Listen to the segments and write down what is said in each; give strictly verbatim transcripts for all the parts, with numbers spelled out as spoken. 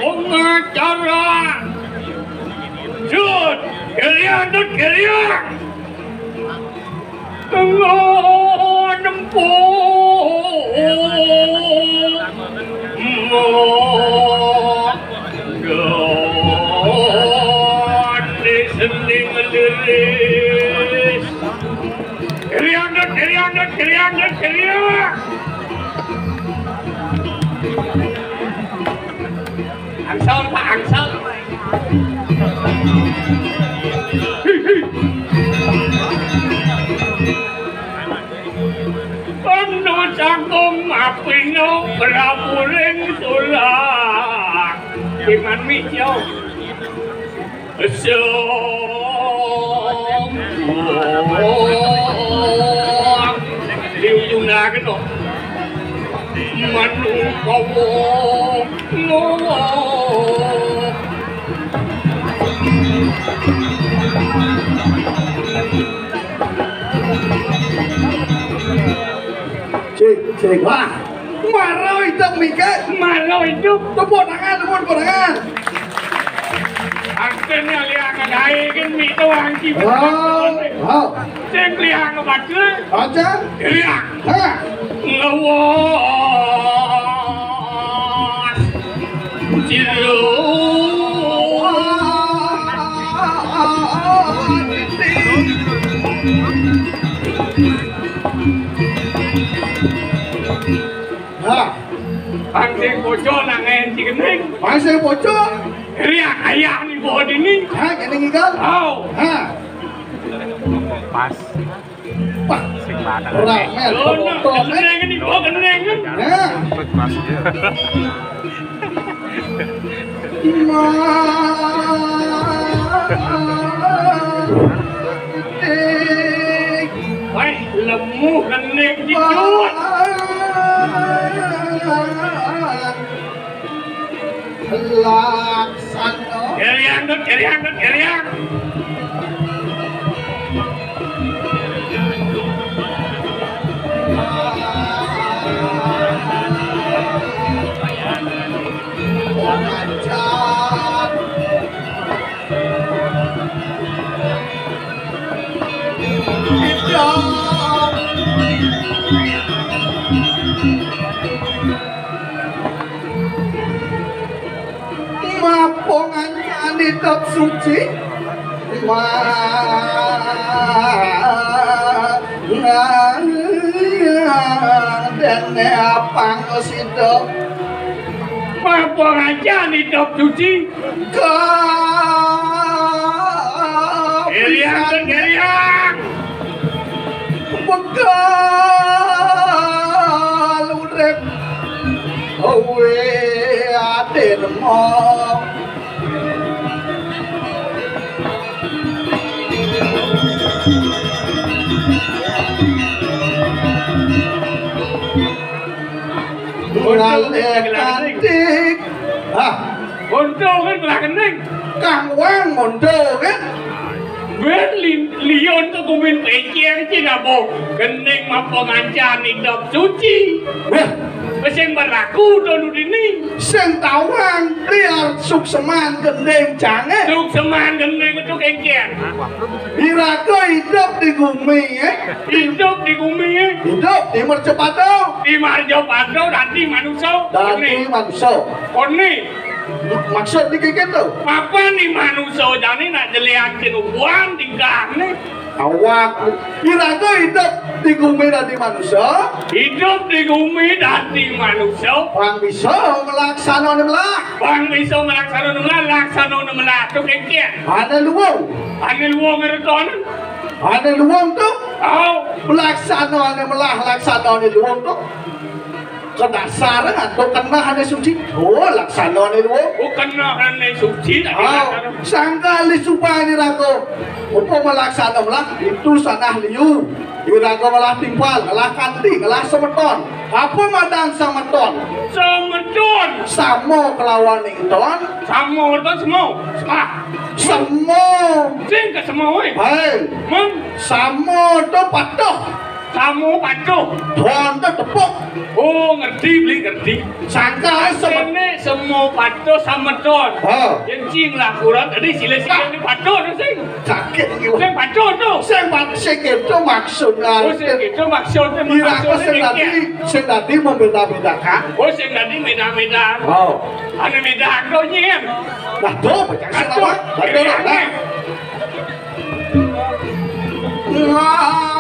Pengacara. Jut, kalian, Jut, kalian. Tengah nempuh. Di sending liris. Kiriang, Dut, kiriang, Dut, kiriang, Dut, kiriang. Angsal, Pak, angsal. Kono cangkong apino praburing tulang. Iman mijo. Esok. Diuyunaken kok. Manungkawa. Cik, cik. Wah, maro idup mikir. Maro idup. Tepuk tangan, tepuk, tepuk tangan. Akhirnya liang kae kan mi doang ki. Wow, wow. Sing liang apa tuh? Aja. Liang. Ha. Ngawas. Jero. Nah, pancing bocor nang ngaen Cigending. Pancing bocor. Riak ayah ni pohon ini. Ha, kene ngigal. Au. Ha. Pas. Wah, sing mana? Rame, oh, penonton, eh. Gendeng ini, oh, gendeng kan? Nah. Pas dia. Wah, lemu gendeng dikit. Laksana. Keriang, Dut, keriang, Dut, keriang. Mapung ancan idup suci. Ma-, dene apang sida. Mapung ancan idup suci. Ka-, Geriang, Geriang. Begal urip. Owe, adirma. Ngalih kantik. Hah? Untung kan belah kening. Kang Wang mondho kan? Wen li-, liyon ke kumin peceng sing apa? Kening mapa ngancan idup suci. Wah. Sing berlaku to nudini. Sing tawang liar sukseman gending jange. Sukseman gending itu kengkian. Iraga idup di gumi, ya. Idup di gumi, ya. Idup di mercapada. Di mercapada dadi manusa. Dadi manusa. Kone. Maksud niki kento? Mapan ni manusa jane nak jelian kenubuan tingkahne. Awak. Iraga idup di gumi dadi manusa. Idup di gumi dadi manusa. Bang bisa nglaksanane melah. Bang bisa nglaksanane melah, laksanane melah. Tuh kengkian. Ane luwung. Ane luwung ngerton. Ane luwung tuh. Oh. Laksanane melah, laksanane luwung tuh. Kadasar ento keneh ané suci. Oh, laksana né luwung. Oh, keneh ané suci, tak Ah, ingat anu. Sangkal di suba iraga. Apa malaksana melah, itu sanah liu. Iraga melah timpal, ngelah kanti, ngelah semeton. Apa madan semeton? Semeton. Sama kelawan ington. Sama to semo. Ah. Semo. Sing ka semo, wé. Hei. Men. Sama to patuh. Sama patuh. Ton to tepuk. Oh, ngerti, beli ngerti. Sangka sem- Ini semua patuh sama ton. Ha. Yang cing lah kurang, tadi sila-sila ni patuh tu, sing. Sakit lagi, wah. Sing patuh tu. Sing pat-, sing itu maksudnya. Oh, sing itu maksudnya, Iraga maksudnya sing dadi, demikian. Sing dadi membeda-bedakan. Oh, sing dadi beda-beda. Oh. Anu beda tu nyen. Nah, tu macam sing Patuh. Apa? Patuh lah, nah. Wah,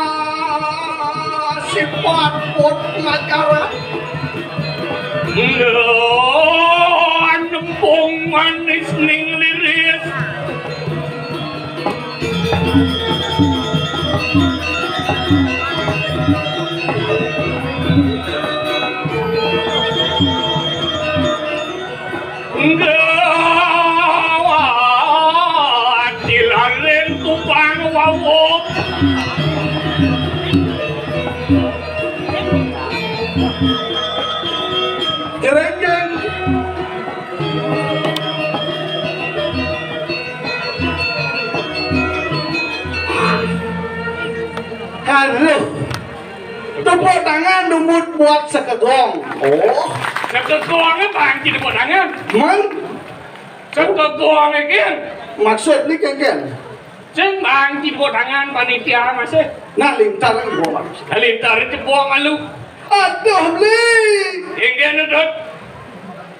sifat pot ngajaran. Lho, nempung manis ning liris. Nggawat dilaling kupang wawuh. Jerenjeng. Aduh. Tepuk tangan dumut buat sekegong. Oh. Sekegongé bangci tepuk tangan. Men? Sekegongé, Kin. Maksud ni, Kin, Kin? Sing bangci tepuk tangan panitia masih. Nah, lintar ni gua maksud. Nah, lintar ni tepuk malu. Aduh, beli. Kin, Kin, Dut.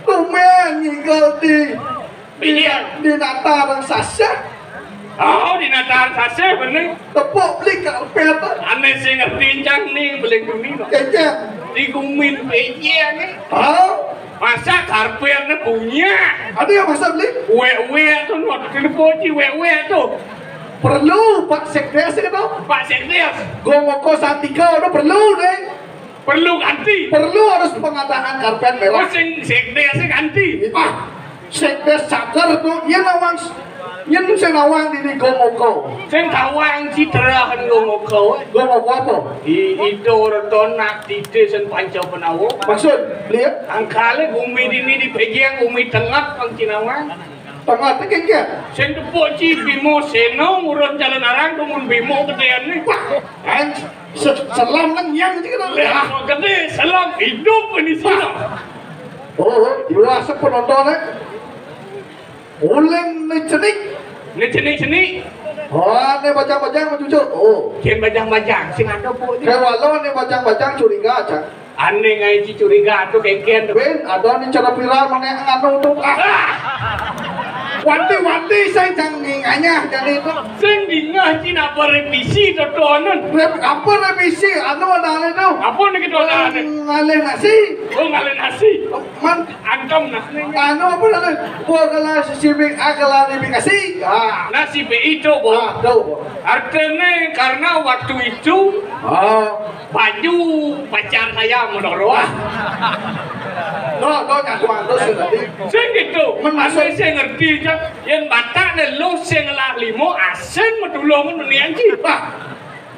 Tumben ngigal di Iya. Di natar sasih. Oh, di natar sasih, bener. Tepuk beli karpet. Ané sing ngerti encang ni, beling duni, no. Kecek. Di gumin pejé ni. Oh. Masa karpetnya punya? Ada yang masa beli? Wek-wek tu, no. Kena puji wek-wek tu. Perlu Pak Sekdes itu. Pak Sekdes. Gomoko Santika tu perlu, deh. Perlu ganti. Perlu harus pengadaan karpet merah. Oh, sing sekdes sing ganti. Ah, sekdes cagar tu, iya nawang, iya sing nawang di, di Gomoko. Sing tawang citrahan Gomoko. Gomoko apa? I, itu reto nak titi sing panca penawa. Maksud, lihat? Angkale gumi dini di pejeng, gumi tengah pang cinawang. Tengah tekan ke? Sing tepuk ci Bimo Seno ngurun calon arang, tumun Bimo kedean ni. Wah, kan Se-, selam kan nyang aja kita. Lah, gedé, selam hidup ini sih. Oh, oh, iwasa penonton, eh. Uling ni cenik. Ni cenik-cenik. Oh, ni bajang-bajang mencucuk. Oh. Jen bajang-bajang, sing ada po ni. Kayak walau ni bajang-bajang curiga aja. Ané ngai ci curiga tu kengken tu. Ben, ada ni cara viral mana yang anu tu. Ah. Ah. Wanti-wanti saya jangan nginganya jadi tu. Sing dingah ci nak berevisi tontonan. Rev-, apa revisi? Anu ada anu tu. Apa ni kita ada ni? Ngalih nasi. Oh, ngalih nasi. Man. Antam nasi. Anu apa dah? Gua kalau sisibik, ah, kalau revisi. Ah. Nasi be itu, Bo. Ah, tu, Bo. Artinya karena waktu itu, ah, baju pacar saya menurun. No, no, ngaku anu sih tadi. Sing gitu. Men masuk. Saya ngerti aja. Yang Batak ni lo sing lah limo asing metulung menian ci. Wah.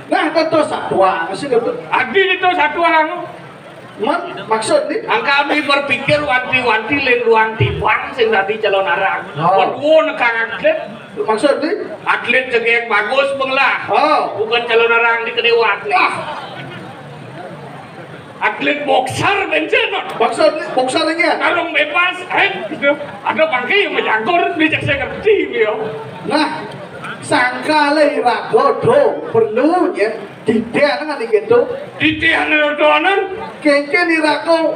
Nah, tentu satuan sih gitu. Adi itu satuan. Man, maksud ni? Angka kami berpikir wanti-wanti lén luang tibang sing dadi calon arang. Oh. Kedua nekang atlet. Maksud ni? Atlet jegeg bagus penglah. Oh. Bukan calon arang di kedewat ni. Ah. Atlet boxer bencén, no. Boxer ni, boxer ni ya? Karung bebas, eh, gitu. Ada pangki yang menjangkur, dia cek saya ngerti, yo. Nah, sangka le iraga do perlu ya. Didék nang ngene gitu. Didék nang dodonan. Kéngkén iraga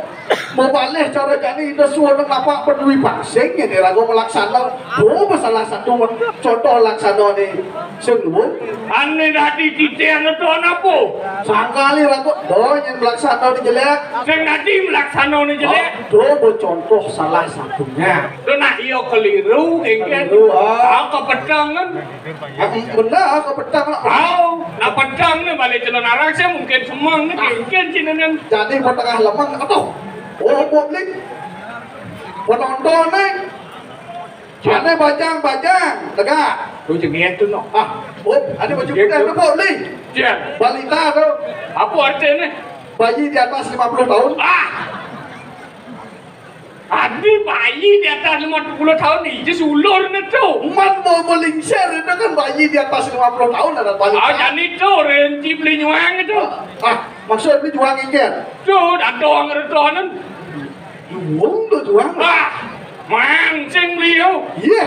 mabalih cara jani Ida suwun nang lapak peduli pangsing yén iraga malaksana. Oh, salah satu contoh laksanané sing luwung. Ané dadi didék nang dodonan apa? Sangkali iraga, do yén malaksanané jelék. Sing dadi malaksanané jelék. Oh, do contoh salah satunya. Lho, nak iya keliru, kéngkén. Keliru, ah. Ah, kepedangan. Bener, aku petang lah. Au, nak petang ni balik calon arang saya mungkin semang ni, mungkin sini ni. Jadi mau tengah lemang, aduh. Oh, publik. Penonton nih. Ane bajang-bajang, tegak. Tuh jengit tuh no. Ah, oh, ane baju putih tuh, publik. Balita tuh. Apa artinya? Bayi di atas lima puluh tahun. Ah. Adi bayi di atas lima puluh tahun nih, jadi ulun itu. Man mau melingsir itu kan bayi di atas lima puluh tahun ada balita. Ah, jadi itu renci beli nyuang itu. Ah, maksud beli nyuang ingkir. Tuh, ada orang redonan. Nyuang tuh nyuang. Ah, mancing beliau. Iya.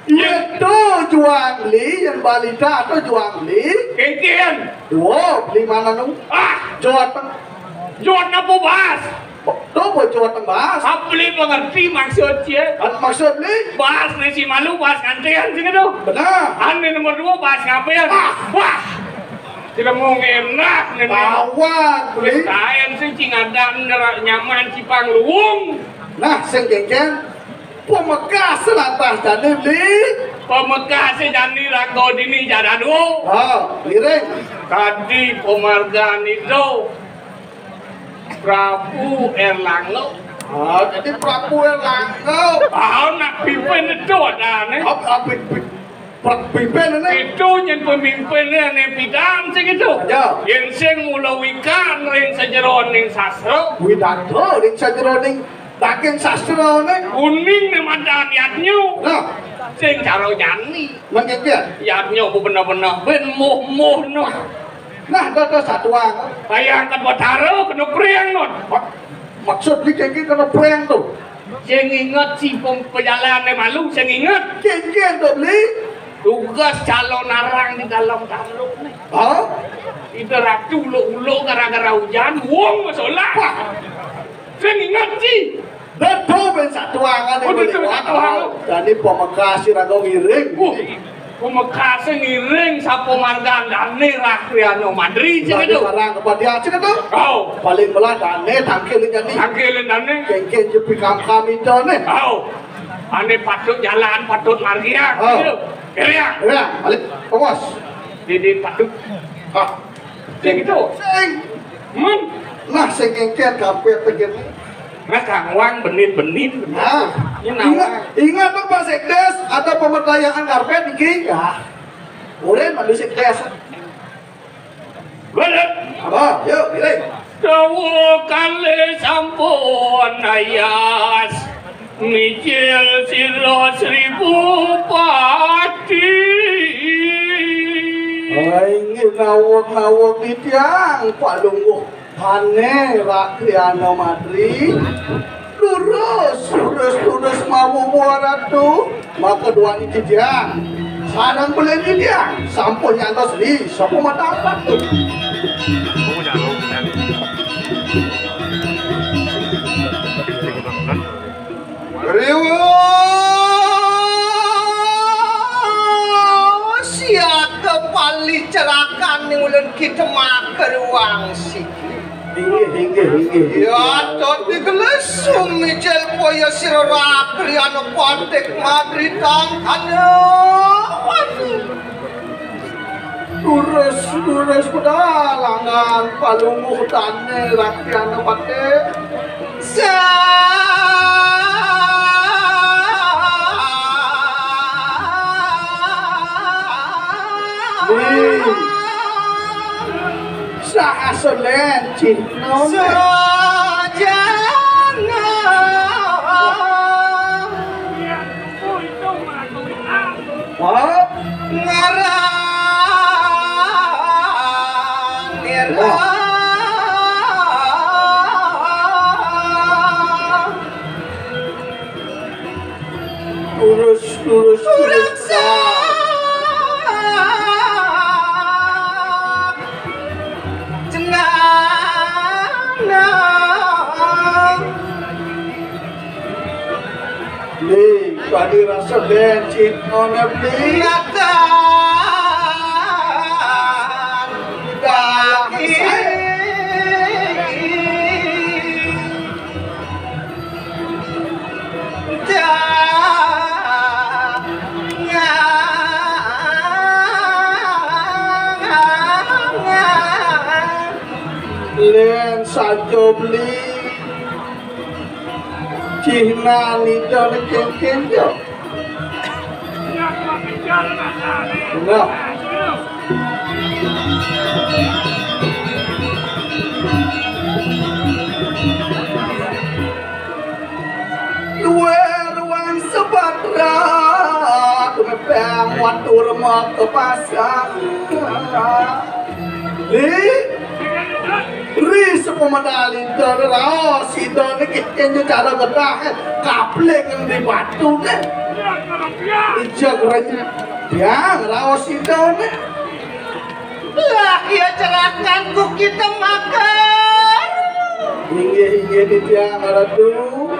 Iya, tuh juang li, yang balita tuh juang li. Kengkian. Wow, beli mana nu? Ah, Jawa Tengah. Jawa Tengah apa bahas? Tuh buat Jawa Tengah bahas. Apa beli mengerti maksud ya? Kan maksud li? Bahas nih si malu, bahas ngantian sih gitu. Benar. Ane nomor dua bahas ngapain? Ah. Wah. Tidak mau ngenak nih. Kawan, beli. Kain sih cingadan nyaman cipang luwung. Nah, sing kengkian. Pemekas latah jani beli. Pemekas jani raga dini jadado. Ha, ngiring. Kadi pemargan itu Prabu Erlangga. Ah, jadi Prabu Erlangga. Ah, nak pimpin itu ada nih. Apa, apa, Pra-, pimpin ini? Itu nyen pemimpinnya nih bidang sih gitu. Ya. Yang sing mula wikan ring sajeroning sastra. Widato ring sajeroning daging sastra nih. Kuning nih madan yadnyo. Nah. Sing cara jani. Mengkikir. Yadnyo apa bener-bener ben muh-muh noh. Nah, dah, dah satuan. Kayak angkat batara kena priang non. Mak-, maksud ni kengkian kena priang tuh. Sing inget si pem-, pejalan malu, sing inget. Kengkian tuh beli. Tugas calon arang di dalam taluk nih. Hah? Itu ratu uluk-uluk gara-gara hujan, wong masalah. Wah. Sing inget si. Betul ben satuangan. Oh, betul satuangan. Jadi pemekas si raga ngiring. Uh. Pamekase ngiring sapa margan dane Rakriana Madri, cing. Dane itu. Marang kepadian, cing itu. Oh. Paling belah dane tangkil jani. Tangkil dane. Kengken jepi kam-kam itu ne. Oh. Ane patut jalan, patut margian, oh. Gitu. Kiriang. Kiriang, balik. Awas. Didi patut. Ah. Cing itu. Sing. Men. Nah, sing kengken kampet tegene. Nah, kangwang benit-benit. Nah, ini nawang. Ingat, ingat dong, Pak Sekdes, ada pemberdayaan karpet iki. Ya. Urin malu Sekdes. Bener. Apa? Yuk, pilih. Dawa kalih sampun ayas. Mijil sira Sri Bupati. Hai, inggih naweg-naweg titiang, Pak Lungguh. Hane Rakriana Madri, lurus, lurus, lurus mawuwu Ratu, maka duani titiang. Sareng belen titiang, sampun nyantos di sapa matapat. Riwuh, siata pali cerakan ning ulun kita maka ruang siki. Inggih, inggih, inggih. Ya, tadi geles sumijil poya sira Rakriana Patik Madri tangkana. Waduh. Durus, durus pedalangan palungguh dane Rakriana Patik. Sa- Wih. Saha solen, Cik? Naon? Sajana. Hah? Ngaran nira. Wah. Lurus, lurus, lurus. Jenana. Nih, tadi rasa bencin, nona beli. Nathan. Dah, Len sajo beli. Cihna nida kéngkén, yo. Nah. Duwe ruang sebatra, tumepeng watur maka pasang. Ri, ri sepemedal ida, raos ida niki kenjo cara gedah, kapling di batu deh. Ija gerenya. Ya, raos ida nih. Lah, ya cerakanku kita makan. Inggih, inggih, titiang Ratu.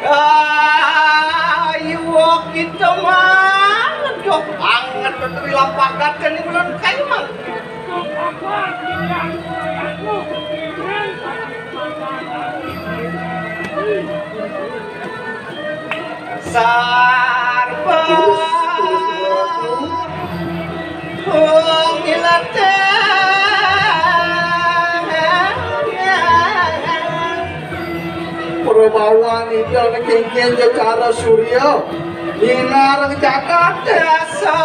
Ayo kita makan. Dok banget, Ratu, lapakan kan ini belum kayu, Mang. Sarpa Prabawan ida kéngkén cara surya, nyinar jagat desa.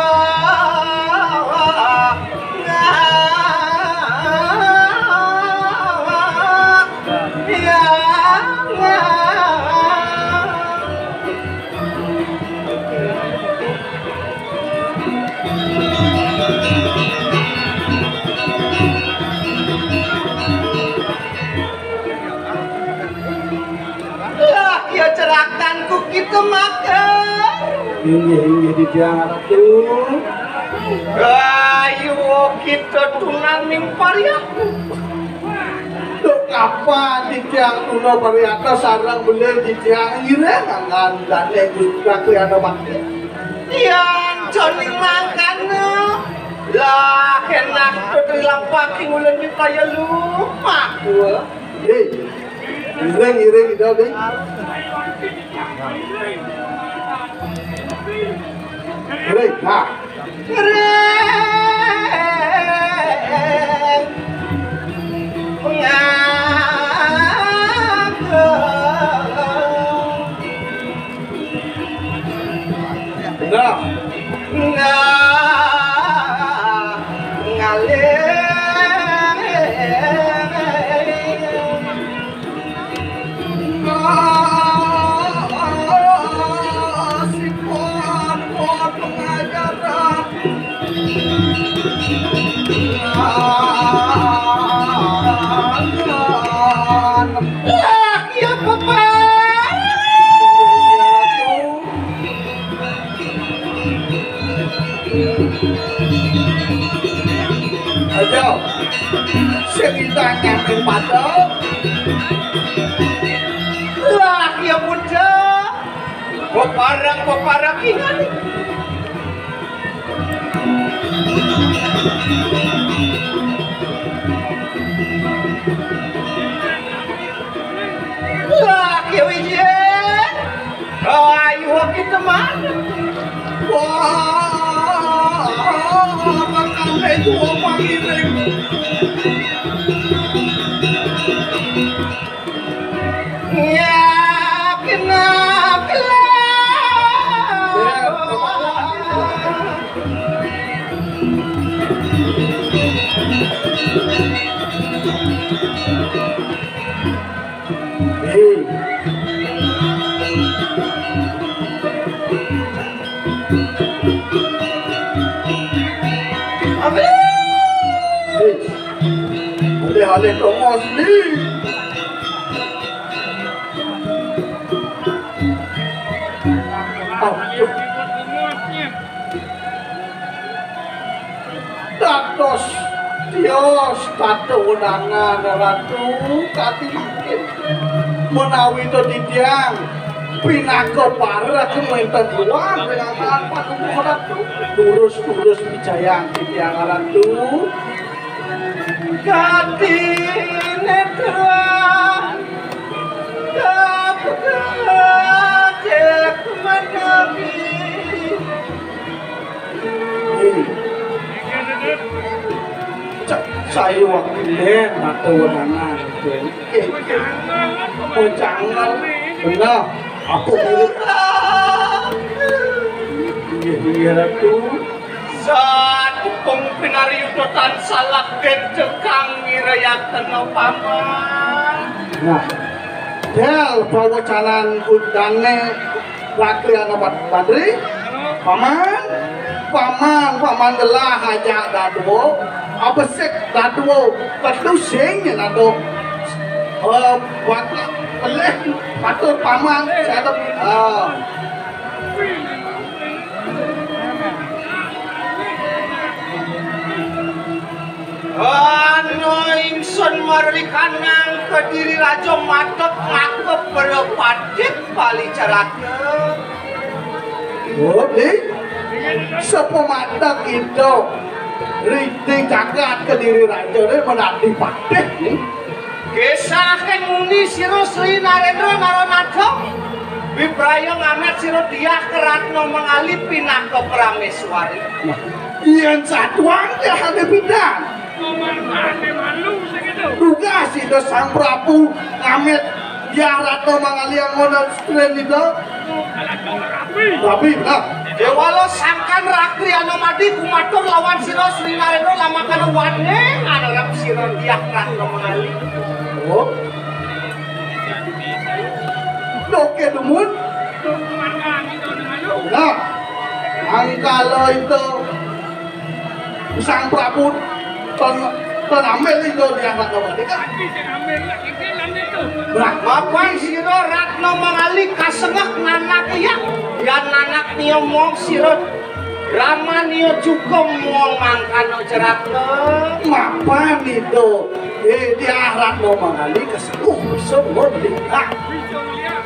Lah, ya cerakanku kita makan. Inggih, inggih, titiang Ratu. Ayo kita tunaning pariat. Duk kapan titiang tuna pariatna sareng beli titiang ngiring anggan dane Gusti Ratu ana bakti. Yan joning mangkana. Lah enak to dilampaki ngulen di paya lumak. Hei, ngiring, ngiring, ida, Ding. Ngiring, nah. Ngiring. Ngaku. Nah. Nah, ngalih. Nah, si pon-pon pengajaran. Nah, nah. Lah, ya, Bapak. Aja. Sing ditanya ning padha. Lah, ya muda. Peparang, peparang ingat. Lah, ya Wijaya. Ayo kita mana? Wah, makan itu apa ngiring? Ya, kena kelar. Hei. Hei. Alih-alih tongos ni. Aduh. Dados tios tata wedangan Ratu kati mangkin. Menawi to titiang pinaka parek wenten luar dengan tanpa tubuh Ratu. Turus-turus wijayang titiang Ratu. Kati netra tak kacek menawi. Cek saya wakile mata wedangan. Oke, oke. Oh, jangan. Nah, apa ini? Iya, iya, Ratu. Satepung pinariyuda tansah lagèt tekang ngirayatna, Paman. Nah, del pawacanan udané Rakriyana Bat-, Badri, Paman, Paman, Paman gelah ajak dadua, abesik dadua, pedu sing nado, eh, buat pelih, batur Paman, sadep, ah. Ana ingsun marikanang Kediri Raja madeg maka berepatih bali caraka. Oh, Bli. Sapa madeg ida riding jagat Kediri Raja dé menadi patih, ni? Kisahé muni sira Sri Narendra Naranatha, wipraya ngamét sira Diah Ratna Mangali pinaka praméswari. Nah, yén satuan ya ada bidan. Tugas ida Sang Prabu ngamét Diah Ratna Mangali anggon stren ida. Tapi, nah. Déwala sangkan Rakriyana Madi kumatur lawan sira Sri Narendra lamakana wadé ngarep sira Diah Ratna Mangali. Oh. Doké dumun. Nah, angkala itu Sang Prabu ton, ton ambil itu dia Ratna Madi kan. Nah, mapan sira Ratna Mangali kasengek nanak liak. Yan nanak nia mong sira Rama nia juga mong mangkana jeraka. Mapan itu. Eh, dia Ratna Mangali kasengek bisa mong liak.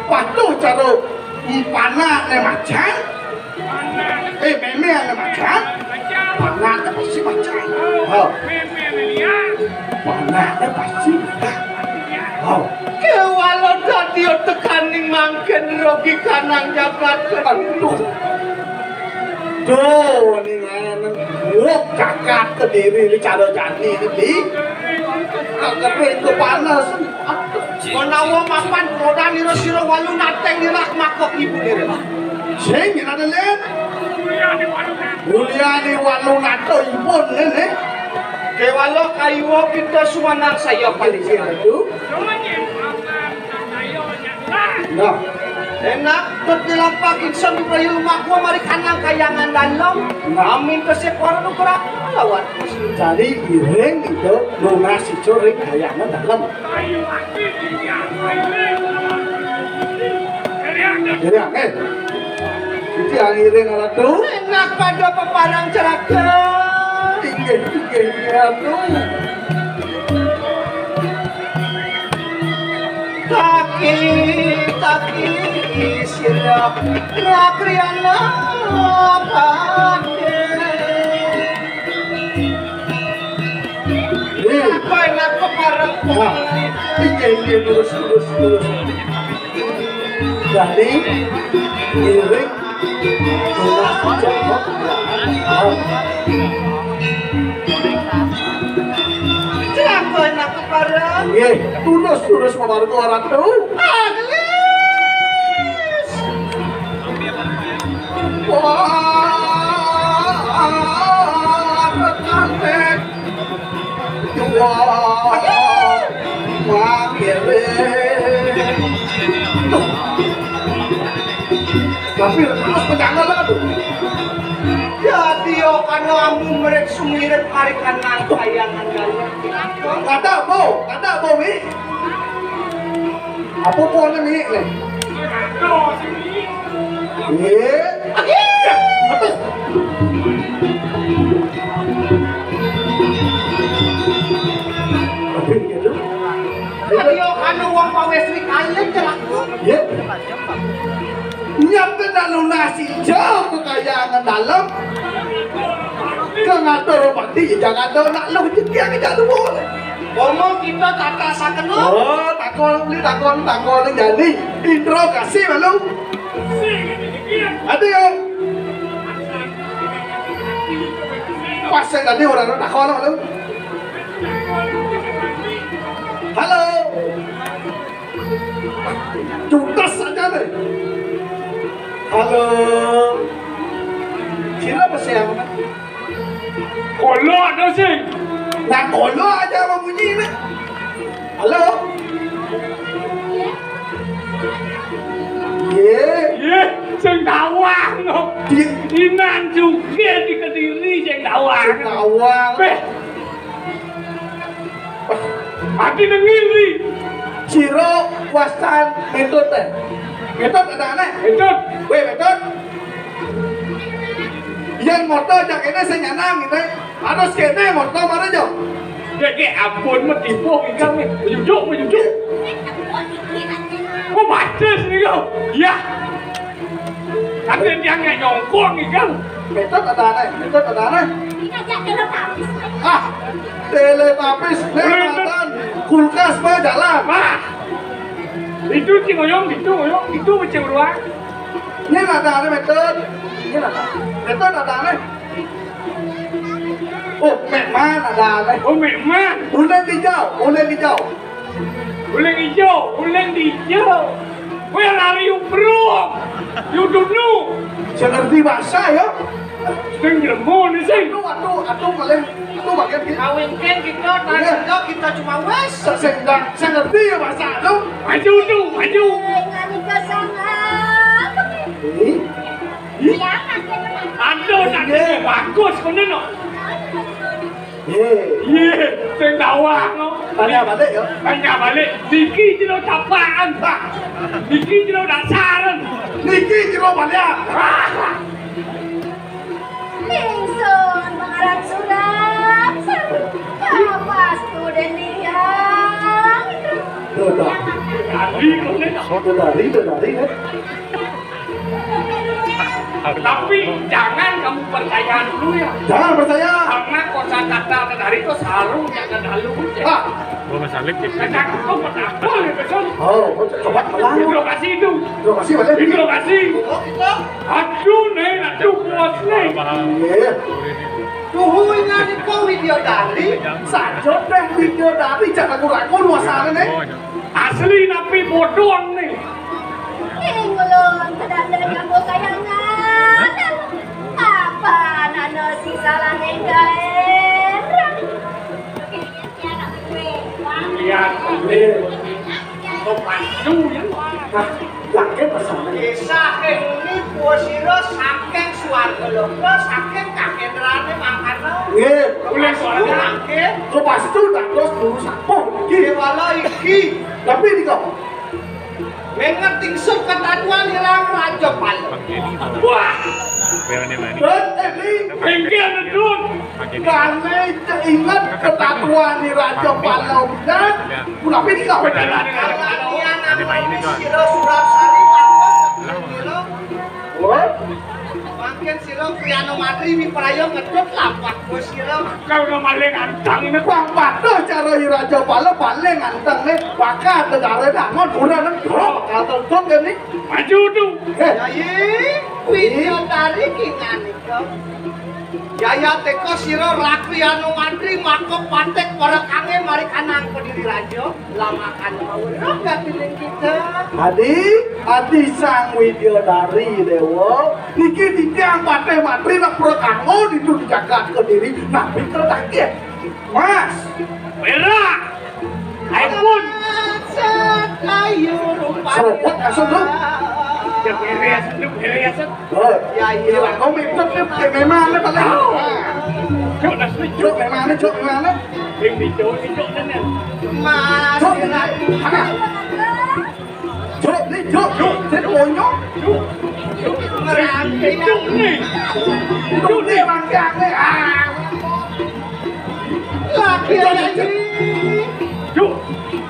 Patuh cara panak né macan. Eh, mémé ané macan. Panak né pasti macan. Ha. Panak né pasti macan. Ha. Kéwala dadi tekaning mangkin rogi kanang jagat. Aduh. Duh, ning ané wong jagat Kediri iki cara jani iki, Bli. Kagak itu panas. Aduh. Menawa mapan kodanira sira walu nateng nirah maka ibu nira. Sing nira lén. Mulyani walu nateng ipun ngene. Kéwala kayuwa kita suwanang saya paling. Iya, itu. Nah. Enak, tut dilampak ingsun diprayu lumakwa mari kanang kayangan dalem. Nah. Amin kesik para nugra lawan. Jadi iring itu lunas ijo ring kayangan dalem. Jadi, eh. Iki angiring Ratu. Enak pada peparang ceraka. Inggih, inggih, Ratu. Taki, taki, sira Rakriyana Pati. Apa enak peparang? Nah, inggih, inggih, lurus, lurus, lurus. Jadi, ngiring. Celaka nak kepareng. Nggih, terus, terus, Pak Marto, Ratu. Aglis. Wah, cantik. Wah, wah, kere. Tapi terus pejangan lah tuh. Jadi yo kana ambu merek sumirip hari kanan kayangan gaya. Kada, Bu, kada, Bu, Mi. Apa pohonnya, Mi, nih? Iya. Aduh. Tapi gitu. Ayo, anu wong pawis ri kalih celaka. Ya. Nyampe nak lunasi jauh kekayaan dalam. Ke ngatur pati, jangan ada nak lu jeki yang tidak dua. Ngomong kita kata sakeno. Oh, takon beli, takon, takon jadi. Intro kasih malu. Ada ya. Pas saya tadi orang takon malu. Halo. Jutas. Halo. Sira apa sing? Kolo ada sing. Nah, kolo aja sama bunyi ini. Halo. Ye. Ye, sing tawang no. Di Inan juga di Kediri sing tawang. Sing tawang. Beh. Ati nengil ni. Sira wastan Metut teh. Metut ada aneh. Metut. Weh, Metut. Yang motor jak ini saya nyanang ini. Harus kene motor mana jo? Dek, dek, ampun, mah tipu ikam ni. Menyujuk, menyujuk. Kok batas ni kau? Ya. Tapi dia nggak nyongkong ikam. Metut ada aneh, Metut ada aneh. Ini aja telur tapis. Ah, telur tapis, Metut. Kulkas mah jalan. Ah. Itu si ngoyong, itu ngoyong, itu macam ruang. Ini ada aneh, Metut. Ini ada. Metut ada aneh. Oh, Mekman ada aneh. Oh, Mekman. Uling hijau, uling hijau. Uling hijau, uling hijau. Kowe lari umroh. Yudunu. Saya ngerti bahasa ya. Sing jemu ni sing. Aduh, aduh, aduh, paling itu bagian kita. Kawinkan kita, iya. Tadi kita cuma wes. Saya, saya, saya ngerti ya bahasa itu. Maju tu, maju. Eh, ngani ke sana. Ini? Aduh, nanti bagus kono no. Ye. Ye, sing tawang no. Tanya balik ya. Tanya balik. Niki jero capakan, Pak. Niki jero dasaran. Niki jero balik. Ingsun pengarang surat. Kapas tu deniang. Tuh, tuh. Tadi kono no. Tuh, tadi, tuh, tadi, ya. Tapi jangan kamu percaya dulu ya. Jangan percaya. Karena kosakata dari itu sarung jangan lalu. Ah. Gua masalib gitu. Kacang itu apa ya, betul? Oh, coba pelan. Hidrokasi itu. Hidrokasi mana? Hidrokasi. Oh, gitu. Aduh, nih, aduh, kuat, nih. Iya. Tuhu ini kau video dari. Sajo teh video dari, jangan ragu-ragu nuasana, nih. Asli napi bodong nih. Ing ulun kadang nyambut kayangan. Apa nana si salah nenggaen? Lihat, lihat. Kok pasu ya? Nah, yakin pesan. Kisah ini buah sira saking swarga loka, saking kakendrane mangkana. Nggih. Oleh swarga nggih. Kok pasu dados guru sampun iki. Kewala iki. Tapi ini kok Mengerti ingsun ketatuan ilang Raja Pala. Wah. Dut, ini. Pinggir, Dut. Kami ingat ketatuan di Raja Pala, Dut. Kenapa ini kau? Kalian anu sira Surabsari, Pak Bos. Wah. Mangkin sira Priano Matri mipraya ngedut lapak bos sira. Kau no maling anteng ini. Wah, patuh cara i Raja Pala paling anteng nih. Bakal negara dangon, udah nih, bro, bakal tonton kan nih. Maju tuh. Eh. Yai, Widya Tari kingan itu. Yaya teko sira Rakriano Matri maka patek para kange mari kanang Kediri Raja. Lamakan mau roh gatining kita. Adi, adi Sang Widyadari Dewa, niki titiang Patih Matri nak prakango ditu di jagat Kediri, napi keretake? Mas. Berak. Aipun. Sakayu rupa. Serobot asal lu. Ya beres, lu beres. Oh, ya, iya. Kau mikir tuh kayak memang ada paling. Cuk, asli, cuk. Cuk, memang ada, cuk, memang ada. Yang di Jawa ini, cuk, tenan. Mas, cuk, mana? Cuk, nih, cuk, cuk, cuk, cuk, cuk, cuk, nih. Cuk, nih, mangkang, nih. Ah. Lagi, cuk, lagi. Cuk.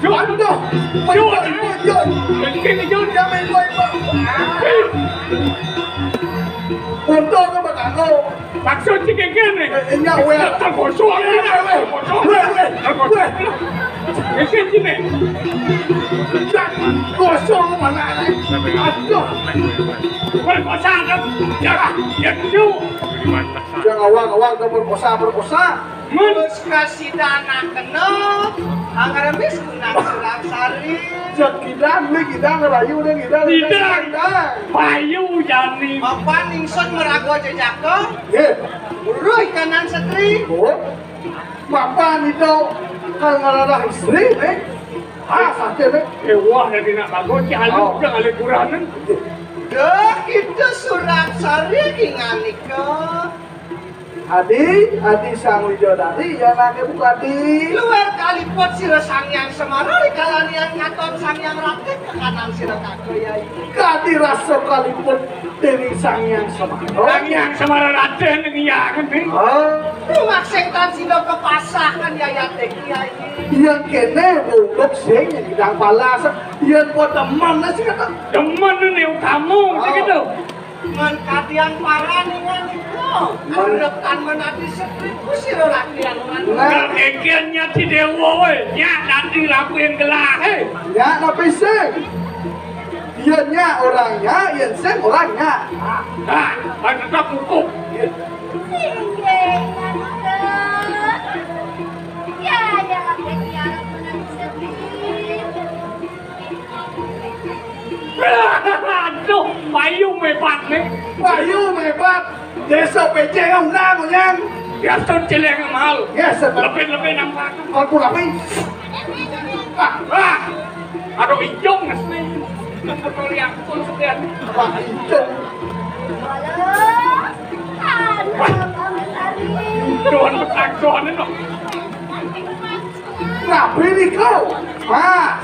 Cuk. Aduh, cuk. Cuk. Cuk. Cuk. Cuk. Cuk. Untung apa kanggo? Maksud sing kene. Eh, iya, weh. Tergosok. Weh, weh. Weh, weh. Tergosok. Weh. Iki sini. Gosok mana? Aduh. Perkosa kan? Ya, ya, cuk. Jangan awak-awak perkosa, perkosa. Terus kasidanakna, angremis kunang Surangsari. Cek kidang, nih kidang, rayu, nih kidang, kidang. Payu jani. Mapan ingsun maraga jejaka. Nggih. Uruh kanan setri. Oh. Mapan itu kal ngararah istri, nih. Ah, sakit, nih. Eh, wah, dadi nak bagus, ci halus, oh, udah ngalih kuranan. Duh, kita Surangsari ki nganika. Adi, adi Sang Wijodari, ya nake bukadi. Luwih kaliput sira Sang Hyang Semara, rikala niyang ngaton Sang Hyang Ratih, kekanan sira kakayai. Kadi rasa kaliput Dewi Sang Hyang Semara. Sang Hyang Semara Ratih ning iya ngendi? Oh. Lumaksing tan sira kepasahan yayate kiai. Yang kene bunduk sing yang gidang palas, yang buat teman sih kata. Teman ini utama, oh, gitu. Ngan kadian paraningan iko. Ngan. Rekan menati setriku sira rakyat. Ngan. Ngan kekian nyati dewa, we. Nyak nanti rapuin gelahe. Nyak napi sing? Iya nyak orangnya, iya sing orangnya. Ah, ah, tetap hukum. Singgih, Nanda. Ya, ya, ya, ya, menati setri. Aduh, payu mepat nih. Payu mepat. Desa P C undang, undang. Ya, sun cileng mal. Ya, sun. Lebih-lebih nampak. Kalkulapi. Ah, ah. Aduh, ijung nih. Betul ya, betul sekian. Wah, ijung. Halo. Halo, Bang Sari. Tuhan, Tuhan, Tuhan, no. Napi nika? Mas,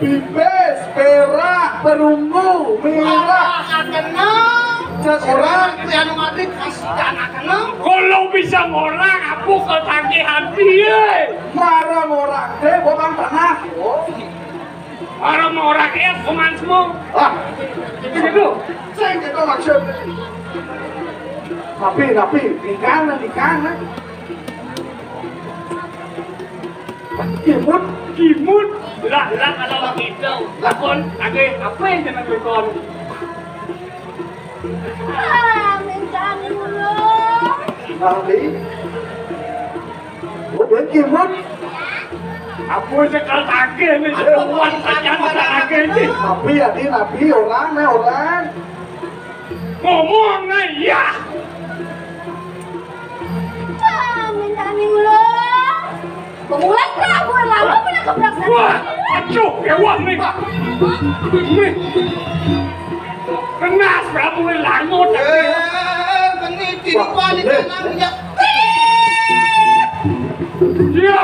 pipis, perak, perunggu, mirah. Wah, akenang. Cek orang. Anu mati kasihan akenang. Kalau bisa ngorang, aku ketagihan piye? Marang orang teh, bobang tanah. Oh. Orang mau orang es, koman semua. Ah. Gitu. Sing gitu maksud. Tapi, tapi, nikahna, nikahna. Kimut, kimut. Lah, lah, kalau gitu. Lakon, lagi apa yang jangan lakon? Ah, minta anu dulu. Nanti. Bukan kimut. Aku sekel kaki nih, kuat saja sekel kaki nih. Tapi ya, di nabi orang, nih orang. Ngomong nih, ya. Ah, minta anu dulu. Pemulai perahu lama punya gebrak. Wah, aduh, kewah nih. Nih. Kenas, perahu lama. Eh, ini tidak balik, eh, kanan, ya. Iya.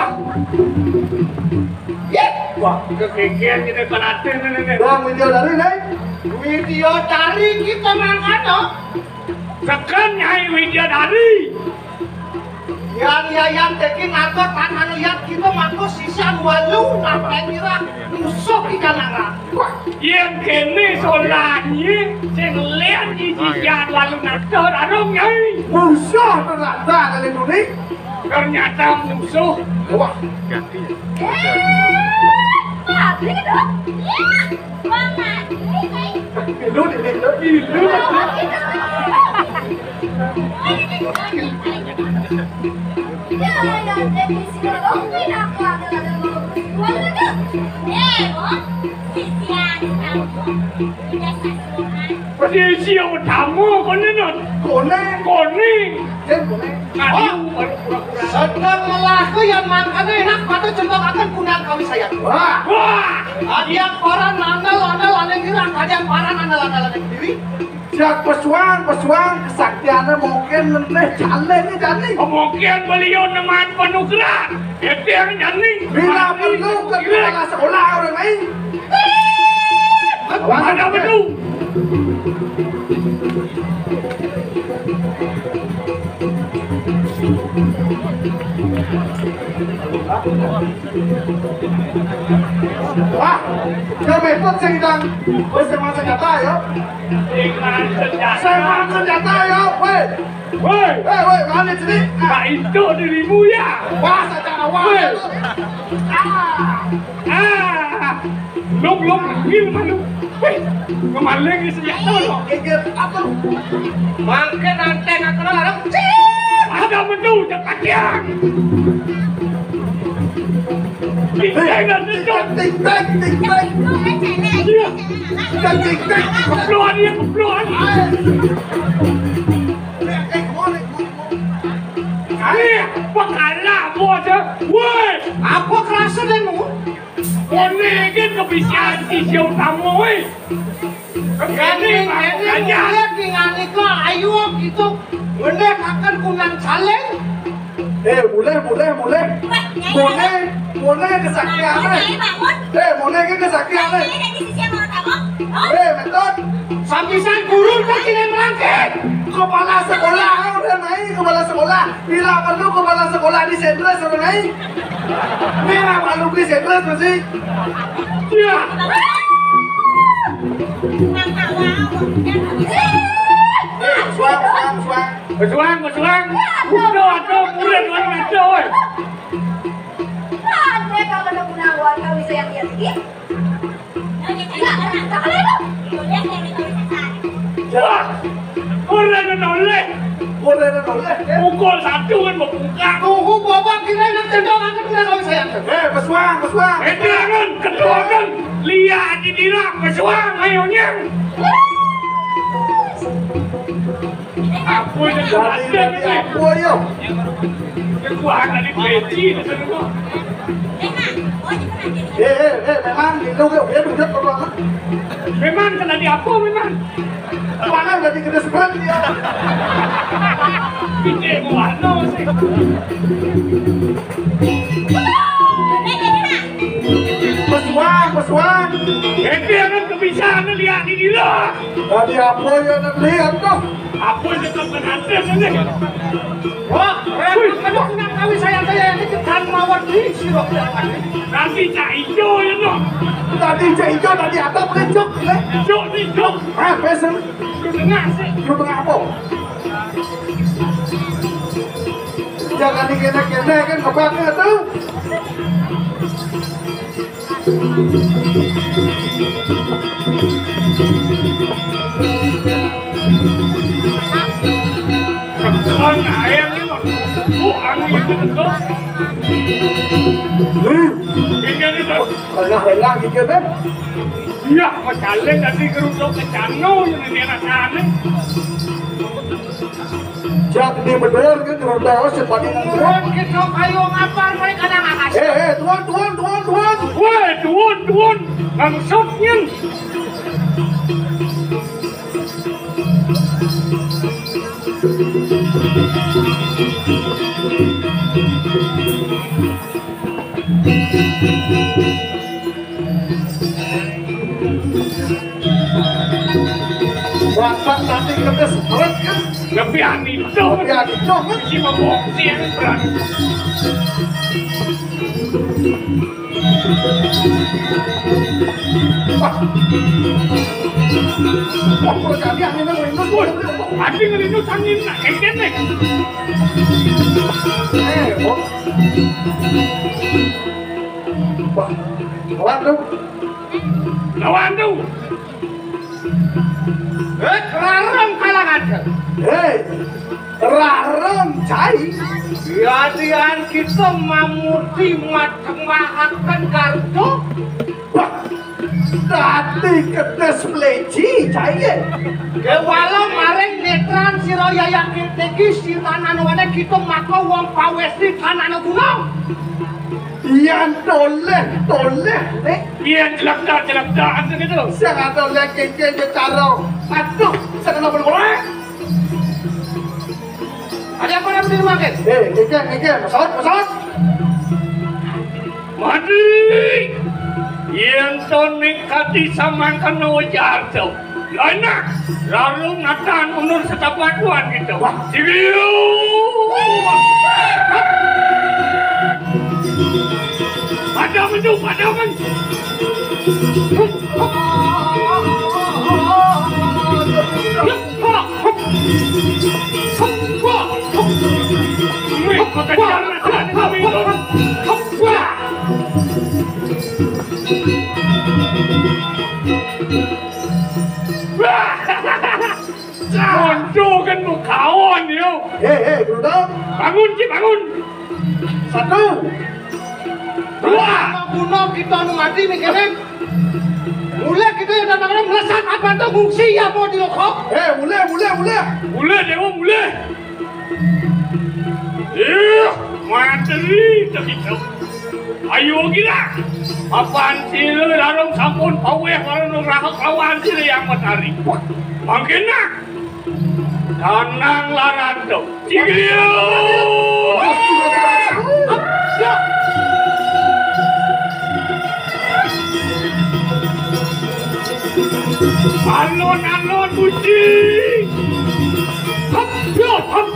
Wah, kegeger kita perhatiin ini, nih. Bang Widyodari, nih. Widyodari kita mangkana. Sekan Nyai Widyodari. Yan yayan teki naga tanah liat kita mangko sisan walu nampai nira musuh kita nara. Wah. Yen kene solanye sing lian iki jan lalu nator arung nyai. Musuh ternyata kali nuni. Ternyata musuh. Wah. Eh, pabrik dong. Iya. Wah, mati, nyai. Pilu di pilu. Pilu. Ya, ya, ya, ya. Posisi yang utama, kono, non. Kono. Kono. Yen kono. Aduh, baru pura-pura. Sedang melaku yang mangkane enak, pada jembok akan punang kami saya. Wah. Wah. Adiak paran andal, andal, andal kira, adiak paran andal, andal, andal kiri. Jak pesuang, pesuang, kesaktiannya mungkin lebih jalin nih, Dani. Mungkin beliau neman penuh gerak. Itu yang nyani. Bila perlu ke kepala sekolah orang lain. Ada betul. Ah, kami pun sing dang. Wis sing senjata ya. Sing senjata ya, weh. Woi. Eh, woi, mana sini? Tak itu dirimu ya. Wah, saya tak awal. Woi. Ah. Ah. Lung, lung, manggil malu. Woi, kemaling ini senjata lo. Geger apa lu? Mangke nanteng aku larang. Cip. Kamu tu, jangan kacang. Tingkai dan duduk. Tingkai, tingkai. Iya. Tingkai, tingkai. Keluar dia, keluar. Ayo, pakalah bos. Woi, apa kerasa denmu? Koné kan kebiasaan si Sia Utama, woi. Gandeng, gandeng, mulia dengan nika, ayo gitu. Bener akan kunang saleng. Eh, mulai, mulai, mulai. Mulai, mulai kesaktian, eh. Eh, mulai ke kesaktian, eh. Eh, betul. Sampisan guru tak kena melangkit. Kepala sekolah, udah naik kepala sekolah. Bila perlu kepala sekolah di sentral suruh naik. Bila perlu di sentral mesti. Ya. Eh, suang, suang, suang. Pesuang, pesuang. Udah, udah, udah, udah, udah, woi. Ada kalau ada guna warga bisa yang dia sedih. Wah, ora noleh. Ora noleh. Pukul satu kan mau buka. Tunggu, bapak kira nak tendang aku tidak kau saya. Eh, pesuang, pesuang. Eh, jangan, ketua kan. Lihat di dira, pesuang, ayo nyang. Apa yang dari apa yo? Kekuatan di peci. Eh, eh, eh, memang itu dia, dia budak apa? Memang kena di apa memang? Mana udah dikena seberat dia? Ini warna sih. Pesuang, pesuang. Ini akan kebiasaan lihat di gila. Tadi apa yang nak lihat tuh? Apa yang tetap menanti ini? Wah, repot aduh nak kami sayang saya ini ketan mawar di sirok. Nanti cak hijau ya no. Tadi cak hijau tadi ada pelecok, eh? Cok ni cok. Ah, pesan. Lu tengah sih. Lu tengah apa? Jangan dikena-kena kan kebakar tuh. Tengah-tengah gitu kan. Iya, macaling tadi geruduk ke cano yang ini rasanya. Jak di bedor ke geruduk seperti itu. Kita kayu ngapal mereka nang akas. Eh, eh, tuan, tuan, tuan, tuan. Woi, tuan, tuan. Maksudnya. Bapak tadi kena seret kan? Lebih aneh itu. Lebih aneh itu kan? Si mabok sih yang berat. Wah, wah, kalau kami anginnya ngelindus, woi. Anjing ngelindus angin, nah, kengken nih. Eh, oh. Wah, lawan tuh. Lawan tuh. Eh, rarem kalangan. Hei, rarem cai. Yadian kita mamurti matemahaken kartu. Wah, tadi kedes pleci cai. Kewala maring netran sira yayang niki sinanan wene kita maka wong pawesri tanana gunung. Yan toleh, toleh, nek. Yan jelek dah, jelek dah, anu gitu. Sing ada lek kengkeng karo. Aduh, sing kena pun korek. Ada apa yang di rumah, Ken? Eh, kengkeng, kengkeng, pesawat, pesawat. Mati. Yen to ning kati samangkana wajarta. Lah enak, lalu natan undur setapakuan gitu. Wah. Siriu. Padaman tu, padaman. Wih, kekejar, kekejar, kekejar. Wah. Konco kan mau kawan yo. Hei, hei, Bruno. Bangun, Ci, bangun. Satu. Dua. Guna kita nu mati nih, kene. Mulai kita yang datang melesat apa tuh ngungsi ya mau di lokok? Hei, mulai, mulai, mulai. Mulai, Dewa, mulai. Ih, mati nih, tak bisa. Ayo gila. Apaan sih lu larung sampun paweh, larung rahak lawan sih yang matahari. Mangkena. Tenang laran tuh. Cigil. Alon-alon, Gusti. Hop, hop, hop.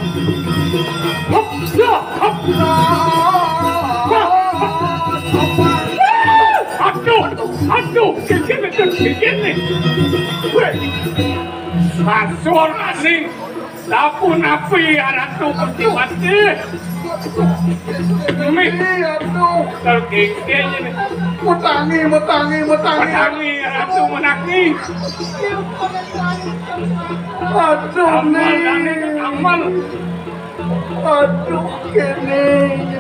Hop, hop, hop. Aduh, aduh, gigit nih, gigit nih. Weh. Sasur aning. Sapu napi aratu Gusti Patih. Mih. Aduh. Tergigit ini. Metangi, metangi, metangi. Metangi, aratu metangi. Aduh, amal, nih. Amal. Aduh, kene,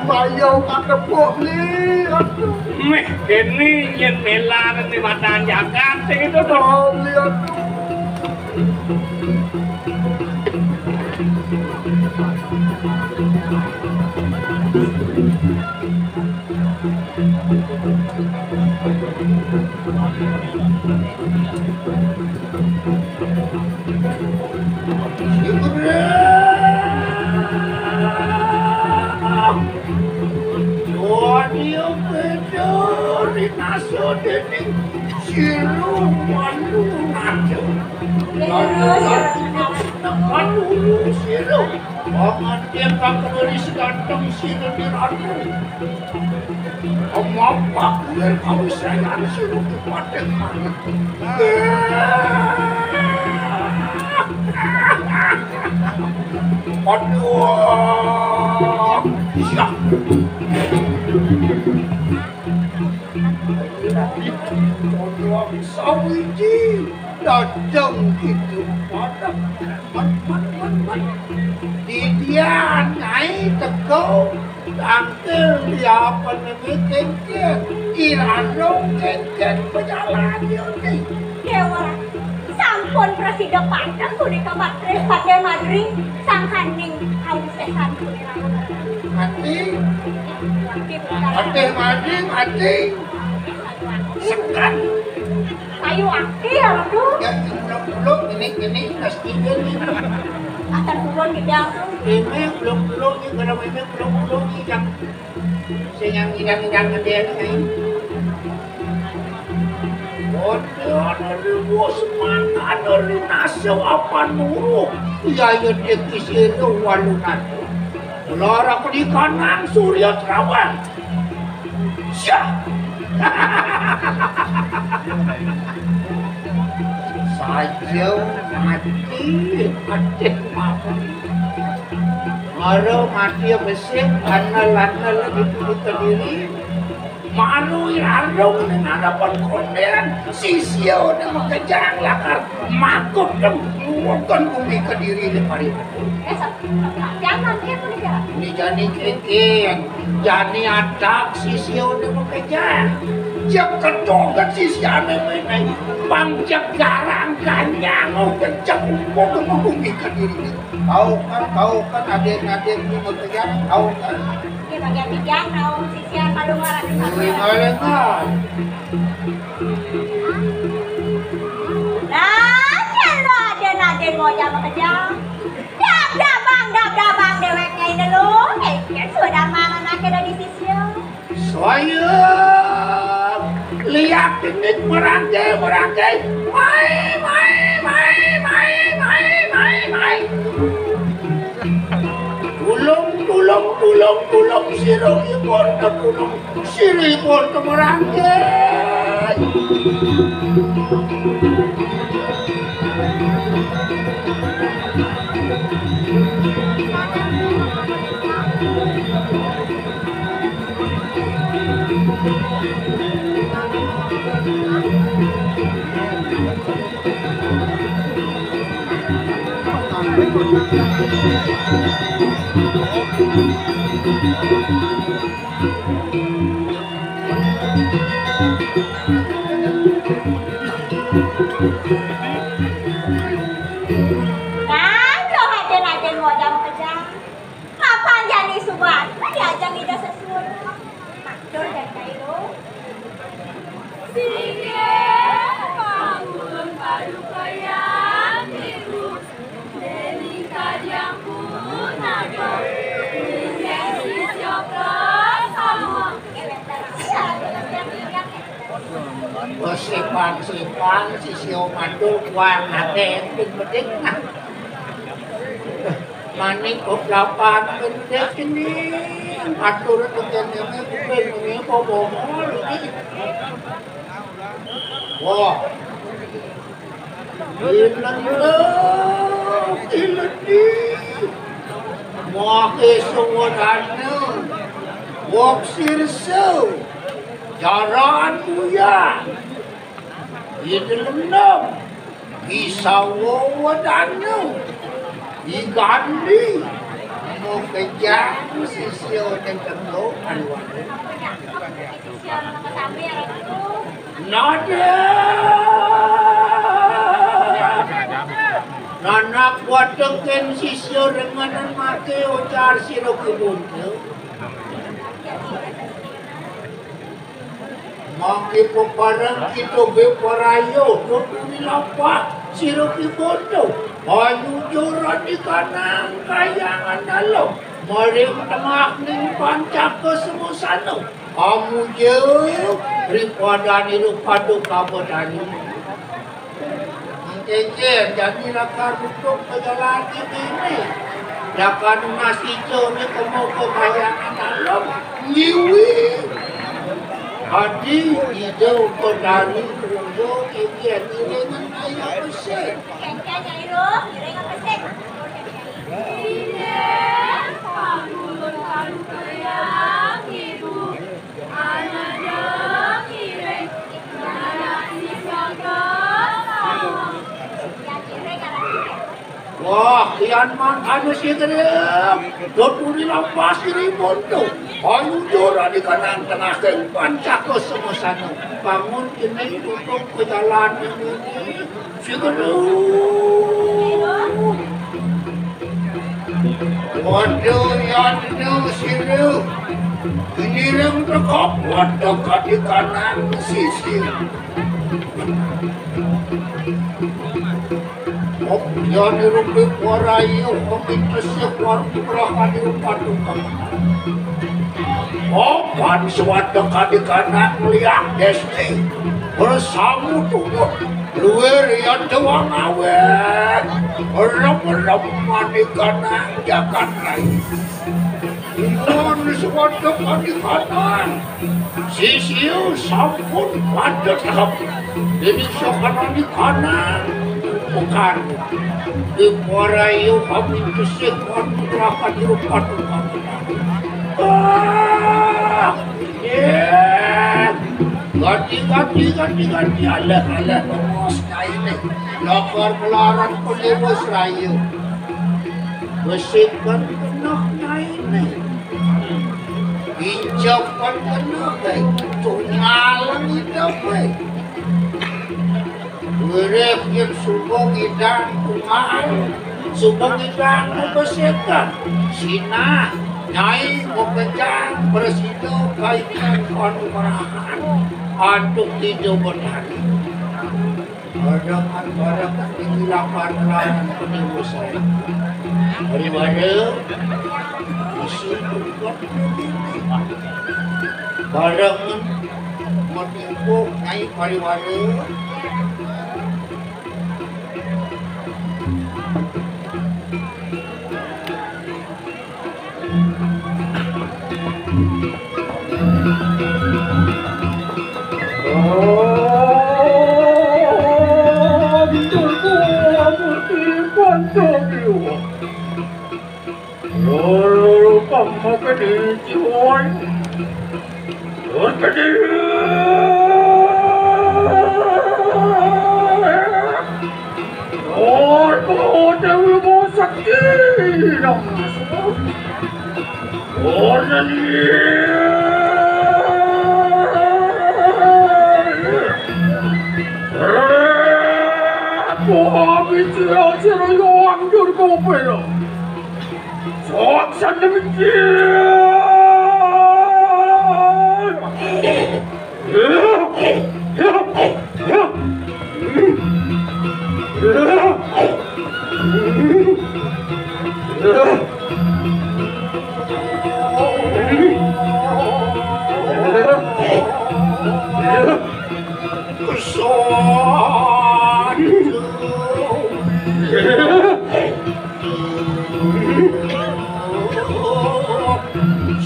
bayau katepuk, nih. Aduh. Meh, kene, yen melar, nih, mata jagat, sing itu, tuh. Oh, nih, aduh. Sira walu ngadeg. Tekan dulu sira. Panganten kang kemeri seganteng sira diratu. Kemapak kulir kawisayan sira kupaten manget. Aduh. Iya. Sawiji dateng itu pada. Didian nyai teko tangkil dia penemi kengkir. Irandong kengkir pejalan yoni. Dewa. Sampun prasida pantang punika Patih Patih Madring sangkaning kawisésan punika. Mati. Patih Madring, mati. Sekan. Kayu akti ya, Ratu. Ya, uluk-uluk, ini, ini, mesti ini. Akan turun di dalam. Ini, uluk-uluk, ini, kalau ini, uluk-uluk, ini, yang Sing ngidang-ngidang gedé, eh. Boten riwus mangkana rinasa apan muruh. Yaya dék isina walunata. Lara kedikanan Surya Trawang. Syah. Saja mati, mati, mati. Mara mati besik, anel-anel di Kediri. Maru irandung ning arepan kondén, sisia né makejang lakar makut dem nguwugon bumi Kediri né pariwara. Eh, sa-, sa-, jangan, ya, punika. Ini jani kéngkén, jani adak sisia né makejang. Jek kedoget sisiané méné, pang jek garang ganyang, jek umpuk bumi Kediri né. Kaukan, kaukan, adén-adén ini makejang, kaukan. Nggih, bagian tiga, naung sisian Palung Waras. Nggih, ngalih, ngalih. Lah, yen lo adén-adén ngojak makejang. Dab-dabang, dab-dabang déwékné ini lo. Eh, yen sudah mangan akhirnya di sisia. Saya liak ini merangkai, merangkai. Mai, mai, mai, mai, mai, mai, mai. Tulung, tulung, tulung, tulung, sirahipun tetulung, sirahipun temerangkén. Kan lo aden-aden modang pejang. Kapan jani suba diajang ida sesuai? Matur dan kairo. Singgih, pangulun paduka yang ibu. Dening kadiang pun ada. Singgih sisya sama. Sepan-sepan sisya matur kuang ate pun medek nah. Manik kok lapan bendek ini. Atur tekan ini bukan ini apa bohong ini. Wah. Ilendang, ilendi. Mahe sawadana. Wong sirsa. Jaran buya. Ilendang. Isawa wadana. Igandi. Mokejang sisya ning tenggo aluan. Nada. Nanak watekin sisya renganan mate ocar sira kibuntu. Mangke peparang kita beparayo nutuni lapak sira kibuntu. Ayu joran di kanang kayangan dalam. Maring tengah ning pancaka semusana. Amuja ripadane rupadu kabetani. Engkeker jani lakar nutup pejalan ini. Lakar nunas ijone kemo kebayangan dalam. Nyiwi. Adi ida petani kerja kegiatan dengan ayah besar. Inggih, pangulun paduka yang ibu. Ananda kiring, nana sisaka. Wah, kian mangkana sigrem. Doturi lampas diri monto. Ayu jora di kanan tengah keng pancaka semusana. Bangun kini untuk pejalan ini. Waduh, yadna sira. Ngiring tekap waduh kadi kanan sisi. Op, yan rupi warayu, pemimpin sekuat perahan rupa tukang. Opan suatu kadi kanan meliang desti. Bersamu tubuh. Luwir ya doang awet. Rem-rem manikanan jagat rai. Ulun sewaduk manikanan. Sisiu sampun padet kap. Dini sokanan di kanan. Bukan. Di porayu kami kesik wan putrakan rupa tukang. Ah, eh. Ganti, ganti, ganti, ganti. Alah, alah, bos kaine. Lakar melarat peliwes rayu. Besikan kena kaine. Incapan kena, baik. Tunggalan kita, baik. Urip yen suba ngidang tunggal, suba ngidang bebesetan. Sinah, nyai mapejang prasida kaikan panumerahan antuk tiga betari. Barengan-barengan tinggi lapan lawan penimusan. Pariwara, isi berbuat barengan matimpuk nyai pariwara. Ora ni. Aku habis cerah-cerah yang hancur kau pula. Sok sana mikir.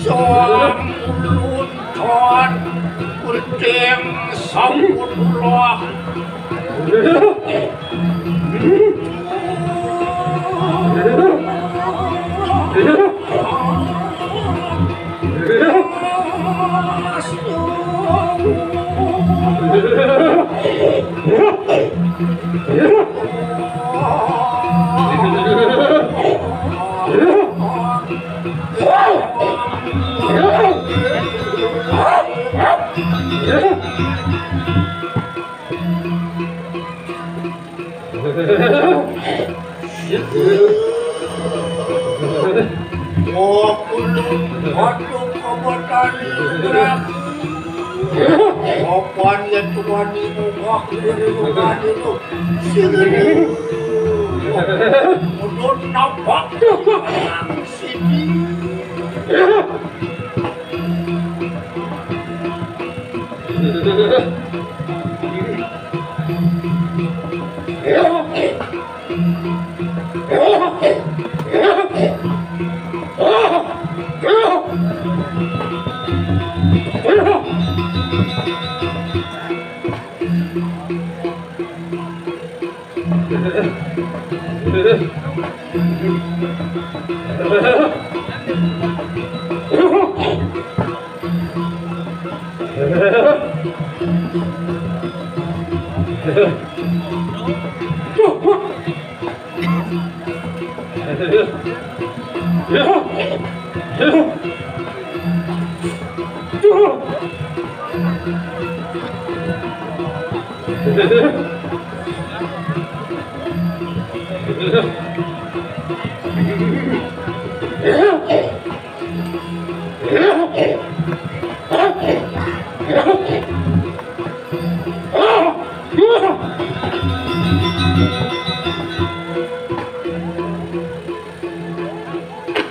Sang ulun ton penting sampun ulah. Aduh, kabatani. Kapan ya Tuhan ibu waktu dari rumah itu? Sini. Menurut nampak tuh sini.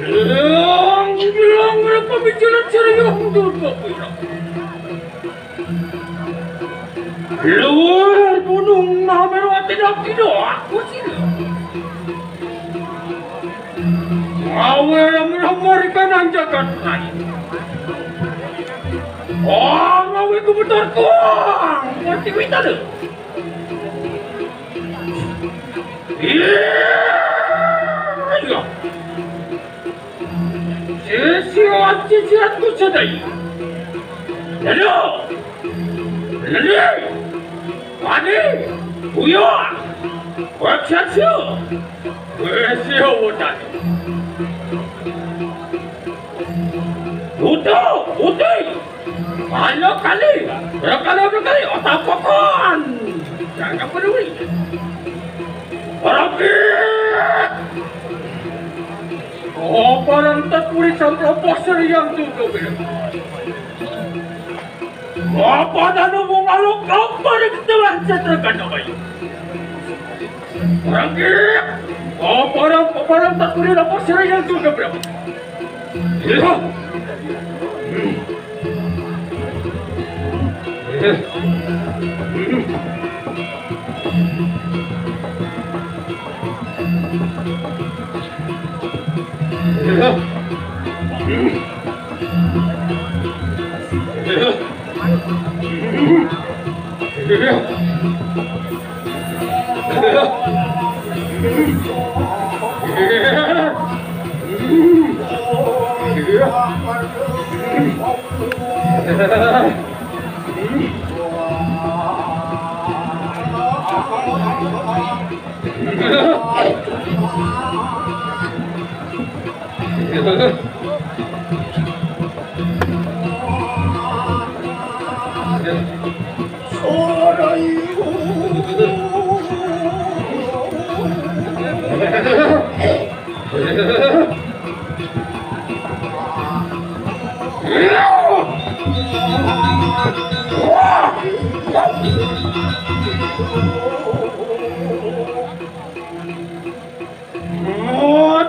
Bilang, bilang, berapa bicara ceria untuk kau bilang? Luar gunung, nah, berapa tidak, tidak, aku sih. Ngawe lamar kanan jagat lain. Oh, ngawe ku betul tuang. Ngerti kita deh. Iya. Sisiat, sisiat ku sedai. Lalu. Lalu. Adi. Buya. Raksasa. Raksasa hutan. Buta. Putih. Anak kali, berkali-kali otak papan. Jangan peduli. Orang Oh, parang tak kulit sampai pasir yang tutup. Apa nanu mengaluk apa di tengah setrakan apa ini? Orang kiri. Oh, parang, parang tak kulit apa pasir yang tutup.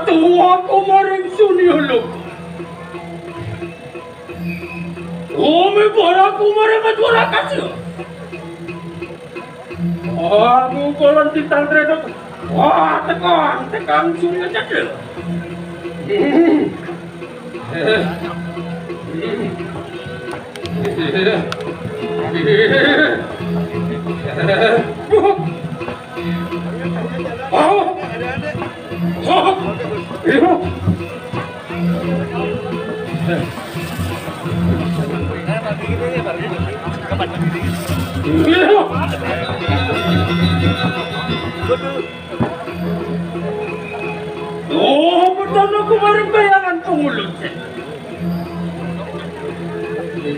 Tuwa ko maring suni uluk. Umi para kumaring madwara kasih. Aku kolon tintang tredok. Wah, tekang, tekang suni ngecekil. Oh, betul aku bareng bayangan pengulun.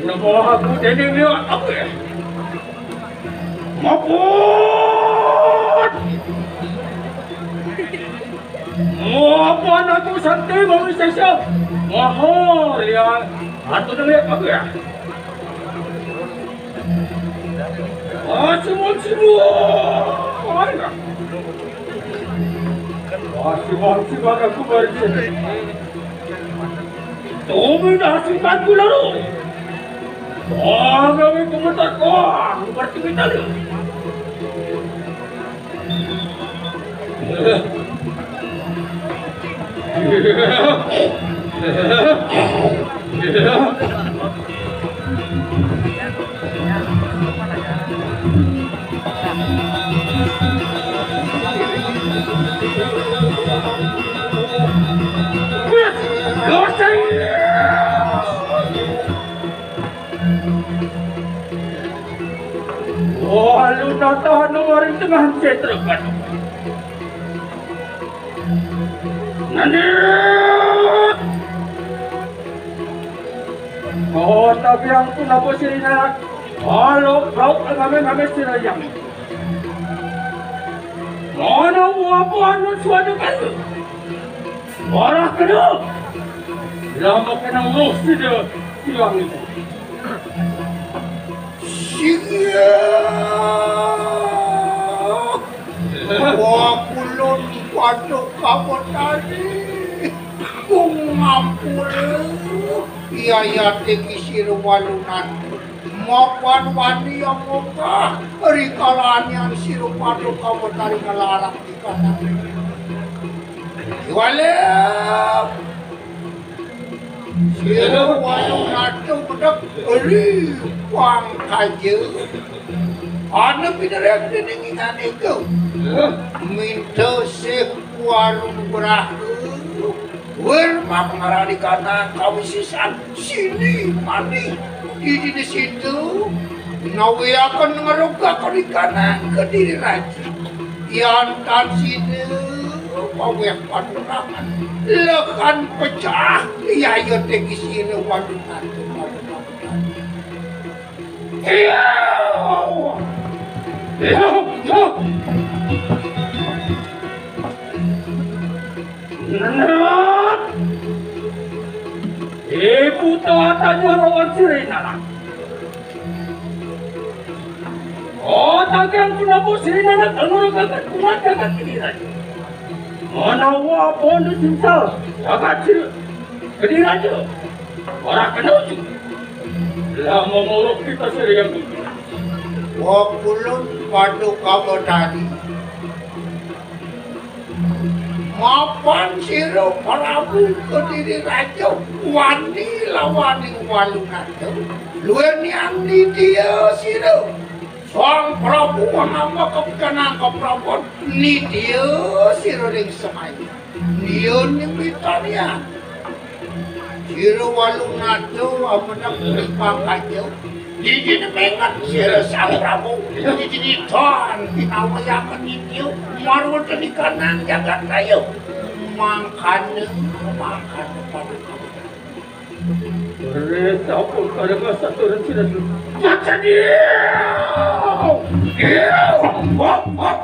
Namo aku dening liwat aku ya. Mapun. Mapun aku santi manusia. Mahal ya. Atu dening liwat aku ya. Asimon simon. Asimon simon aku bareng. Tumi na simpan kula ro. Wah, gawe kumetak wah, berkemitan. Walu tata anu maring tengah setra kanu. Nandit. Oh, tapi ampun apa sirina. Kalau kau ngame-ngame sira yang. Mana apa anu suatu kanu. Ora kena. Lama kena musuh dia. Hilang itu. Siya. Wa kulun paduk kawetari. Kung ngampura. Yayate kisir walunan. Mapan wani yang ngogah. Rikalane yang sir paduk kawetari ngelarak di kanan. Iwale. Sira walu natu bedek eri pangkaja. Ana pinerang dening ingane iku. Minta sih warung berahu. Wir mapengarani kana kawisisan sini mani. Di dini situ. Nawiaken ngerugak di kana kediri raja. Yan tan sida paweh panurangan lekan pecah yaya tegi sira waduh. Ibu tawatan nyoroan sirina. Oh, tagang punapa sirina nak nurut gagat kumat gagat pikiran. Menawa apa anu singsal gagat sir kediraja. Ora kena ujuk. Lah memuruk kita sir yang. Wa kulun paduka betari. Mapan sira Prabu Kediri Raja wani lawaning walunata. Luwih niang nitya sira. Sang Prabu ngamuk kepikanang keprabon nitya sira ring semaya. Niya ning mitanian. Sira walu nado amenep ing pangkaja. Dijine menget sira Sang Prabu. Dijine don pinawayaken nitya marweteni kanang jagat raya. Mangkane, mangkane paduka. Ri sampun karya saturan sira. Macani. Hop, hop.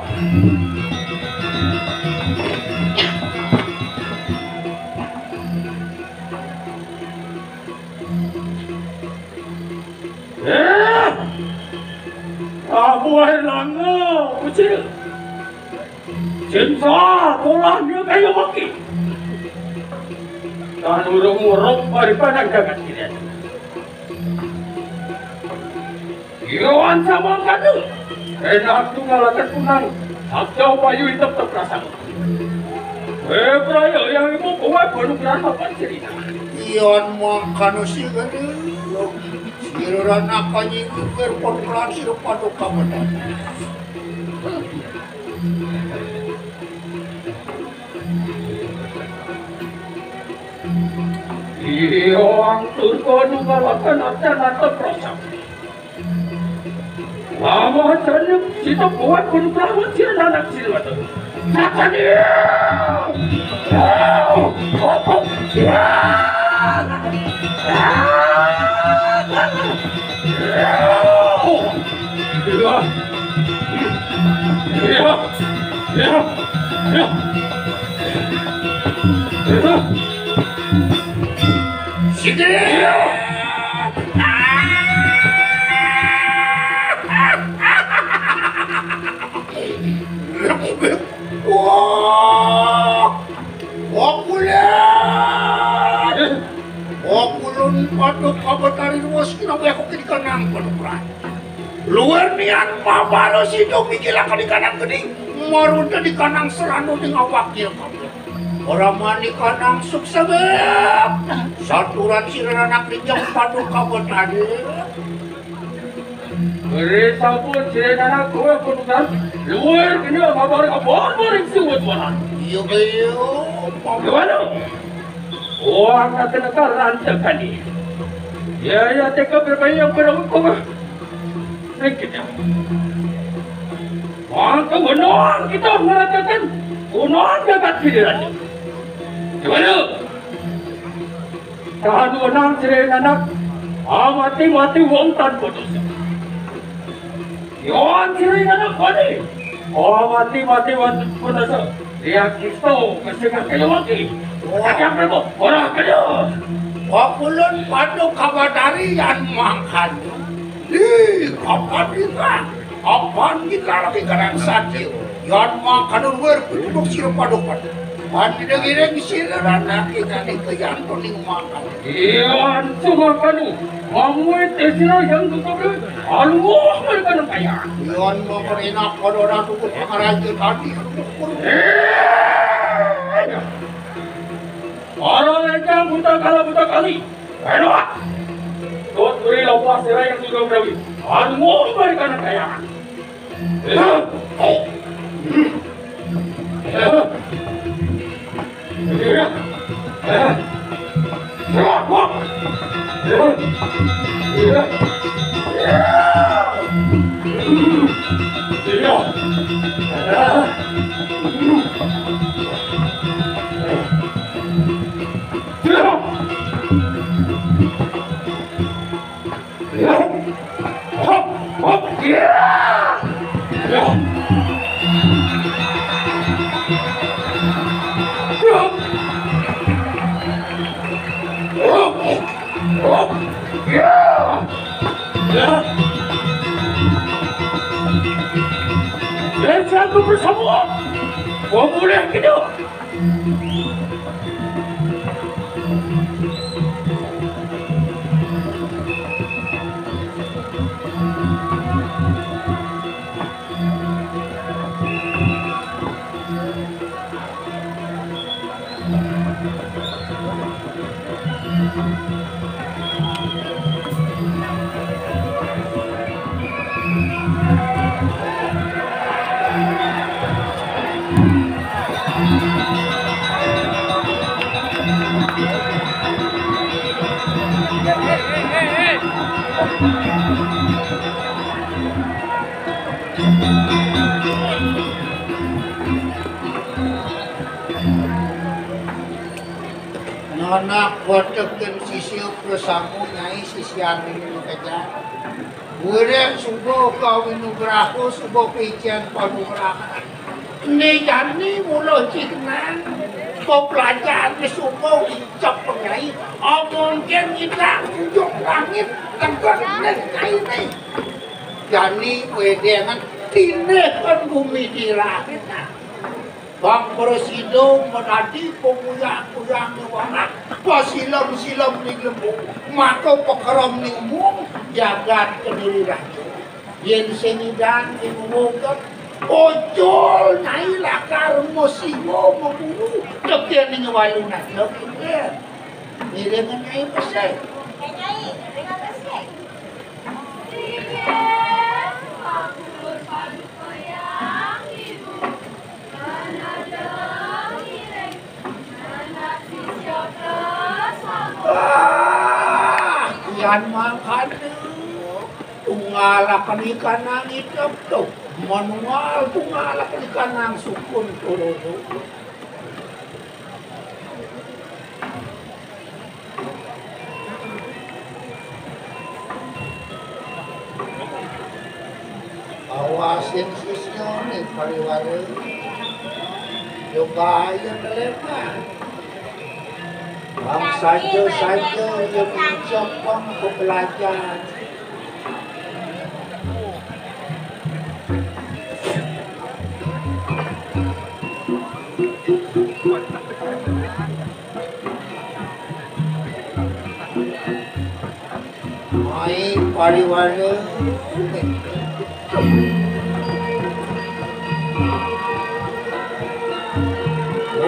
Eh, kamu ae lango, kucil. Sing salah polah dia kaya waki. Tan urung-urung daripada gagat kirian. Iwan sama kadu. Enak tu ngalakan punang. Sabda payu hitam teprasan. Eh, praya yang ibu kuat baru kerana apa cerita. Iwan mangkanu si gede. Sira anak kanyi geger pon pelan sira paduka badan. Iya, ang turko nunggalakan acan atau prasang. Lama saja kita buat pun pelawan sira anak sira. Satania! Sini! Wah! Wah, kulun! Wah, kulun, paduka Betari ruwes kira aku kini kanang paduka. Luar nian mabalo sido mikir akan di kanang geni, marunda di kanang seranu ning awak dia kabeh. Ora mani kanang sukses. Saturan sira anak rijang paduka Betari. Beri sampun sira anak kowe putusan. Luar kena kabar kabar maring suwet wanan. Iya, iya. Gimana? Oh, angkat kena karan tekani. Ya, ya, teka berbayang berapa koma. Nek kita. Maka menang kita mengatakan, menang dapat pilihan. Gimana? Tahan wenang sira anak, amati-mati wong tanpa dosa. Yon sira anak wani, amati-mati wong tanpa dosa. Lihat Kristo kesengah kaya wati. Wah. Kakak Prabu, ora kaya. Wah, kulun paduka Betari yan mangkanu. Di kapan kita? Kapan kita lagi kadang saja? Yan mangkanu luar pitulung sira paduka. Pan ngiring-ngiring sira anak kita ning kayanto ning makan. Iyan sumakanu, mamuit sira yang tutup. Aluh, mereka nang kaya. Iyan makan enak pada ratu ke pangaraja tadi. Eh, para lengkang buta kala buta kali. Ayo, tuan beri lawas sira yang sudah menawi. Aluh, mereka nang kaya. Dan satu bersama, memulai kita. Nonak kotek dan sisil bersama nyai sisian ini kejar. Urip suba kawinugraha, suba picen panugrahan. Né jani mula cignang, peplajaran suba ucap panyai, omongken ngidang unjuk langit, tegeh ning kainé. Jani wedengan tinihken gumi di langit. Bang prasida madadi panguyang-uyang ning wanag, pasilem-silem ning lembung, maka pakerem ning embung, jagat Kediri raja. Yén sing nyidang ning wewengkon, ucul nyai lakar masiwa maburu tekén ning walungan. Ngiring nyai pesik. Nyai, ngiring pesik. Ah, yan mangkana tungalaken ikanang idep to. Manunggal tungalaken ikanang sukun turun. Awasin sisyané pariwara. Yo bahaya telepon. Bang saja-saja yo mencopong pembelajar. Mai pariwara.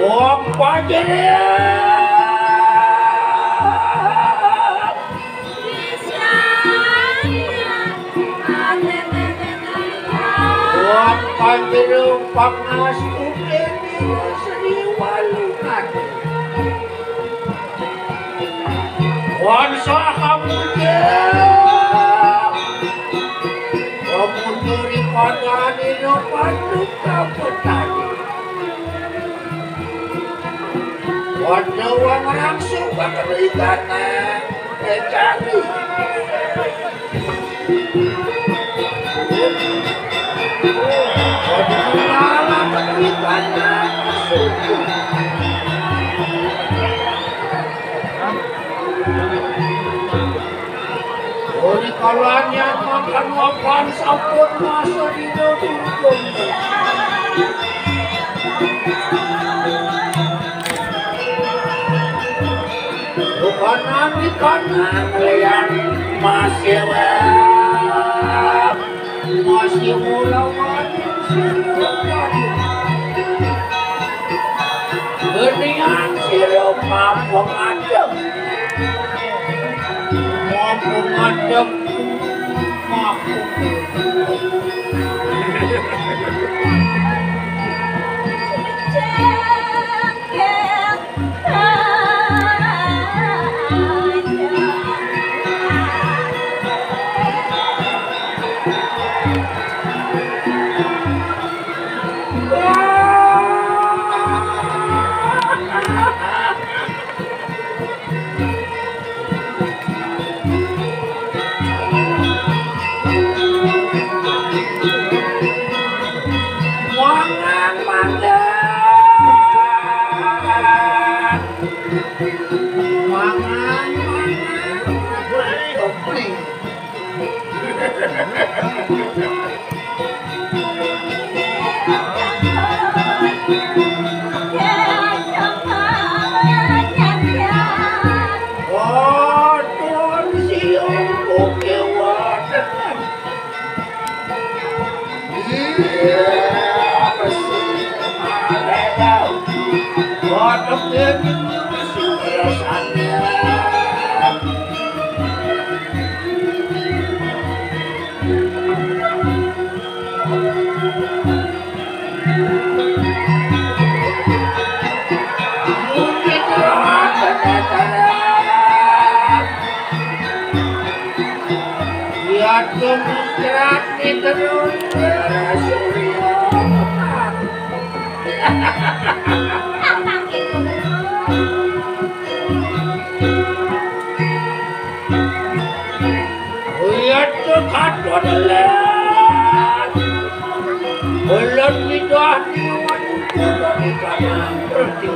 Wong Panjere. Wong Panjere pangas ugi Sri Walungan. Wan saha muja. Pemuda ri padane no panduk kapetani. Wan dawang rangsung kakerikane. Ecari. Wan malah kakerikane. Ori kalanya makan wapan sampun masa dina turun. Bukanan di kanan lian masih wéh. Masih mula wani sirup wani. Genian sirup mampu ngadeg. Mampu ngadeg. Mampu. Mangan, mangan. Mangan, mangan. Waduh, siung kukiwat. Iya, mesti. Waduh, ini mesti rasanya. Lihat tuh, kata Padelan. Ulun midah niwan kudu di kanan berarti.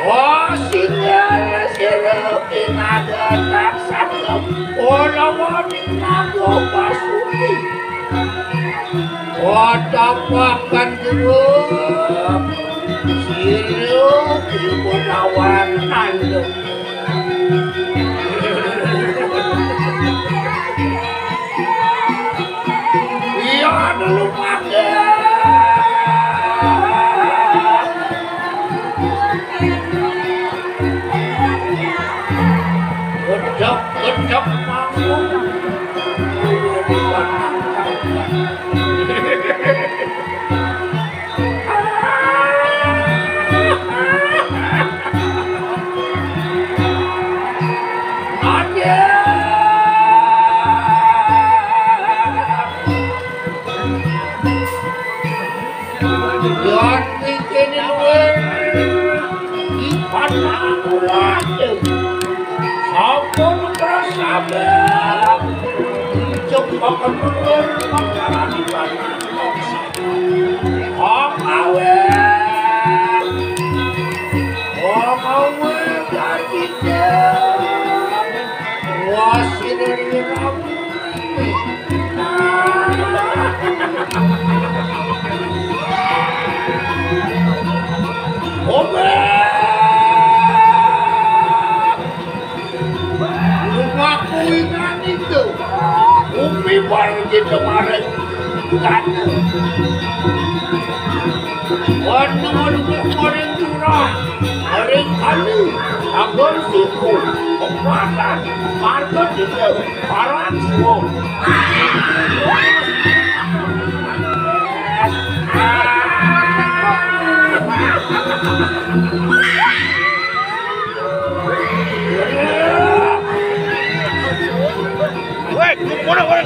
Oh, singgah sira kinaga taksaka. Ora wani naga pasuli. Watapakan jero. Sira ibu lawan nanduk. Iya, dulu pakai. Gedek, gedek, manggung. Lan iki luwih ibadah kula. Sampun kersa. Ijek makan bener, makan ibadah. Wong awet. Wong awet artine. Wah, sinirang. Oke. Lumaku ingan itu. Umi baru kita maring. Wan nuwun maring lurah, maring kali, anggon suku, pematan, marga dina, parang suwung. Woi, kumpul, woi.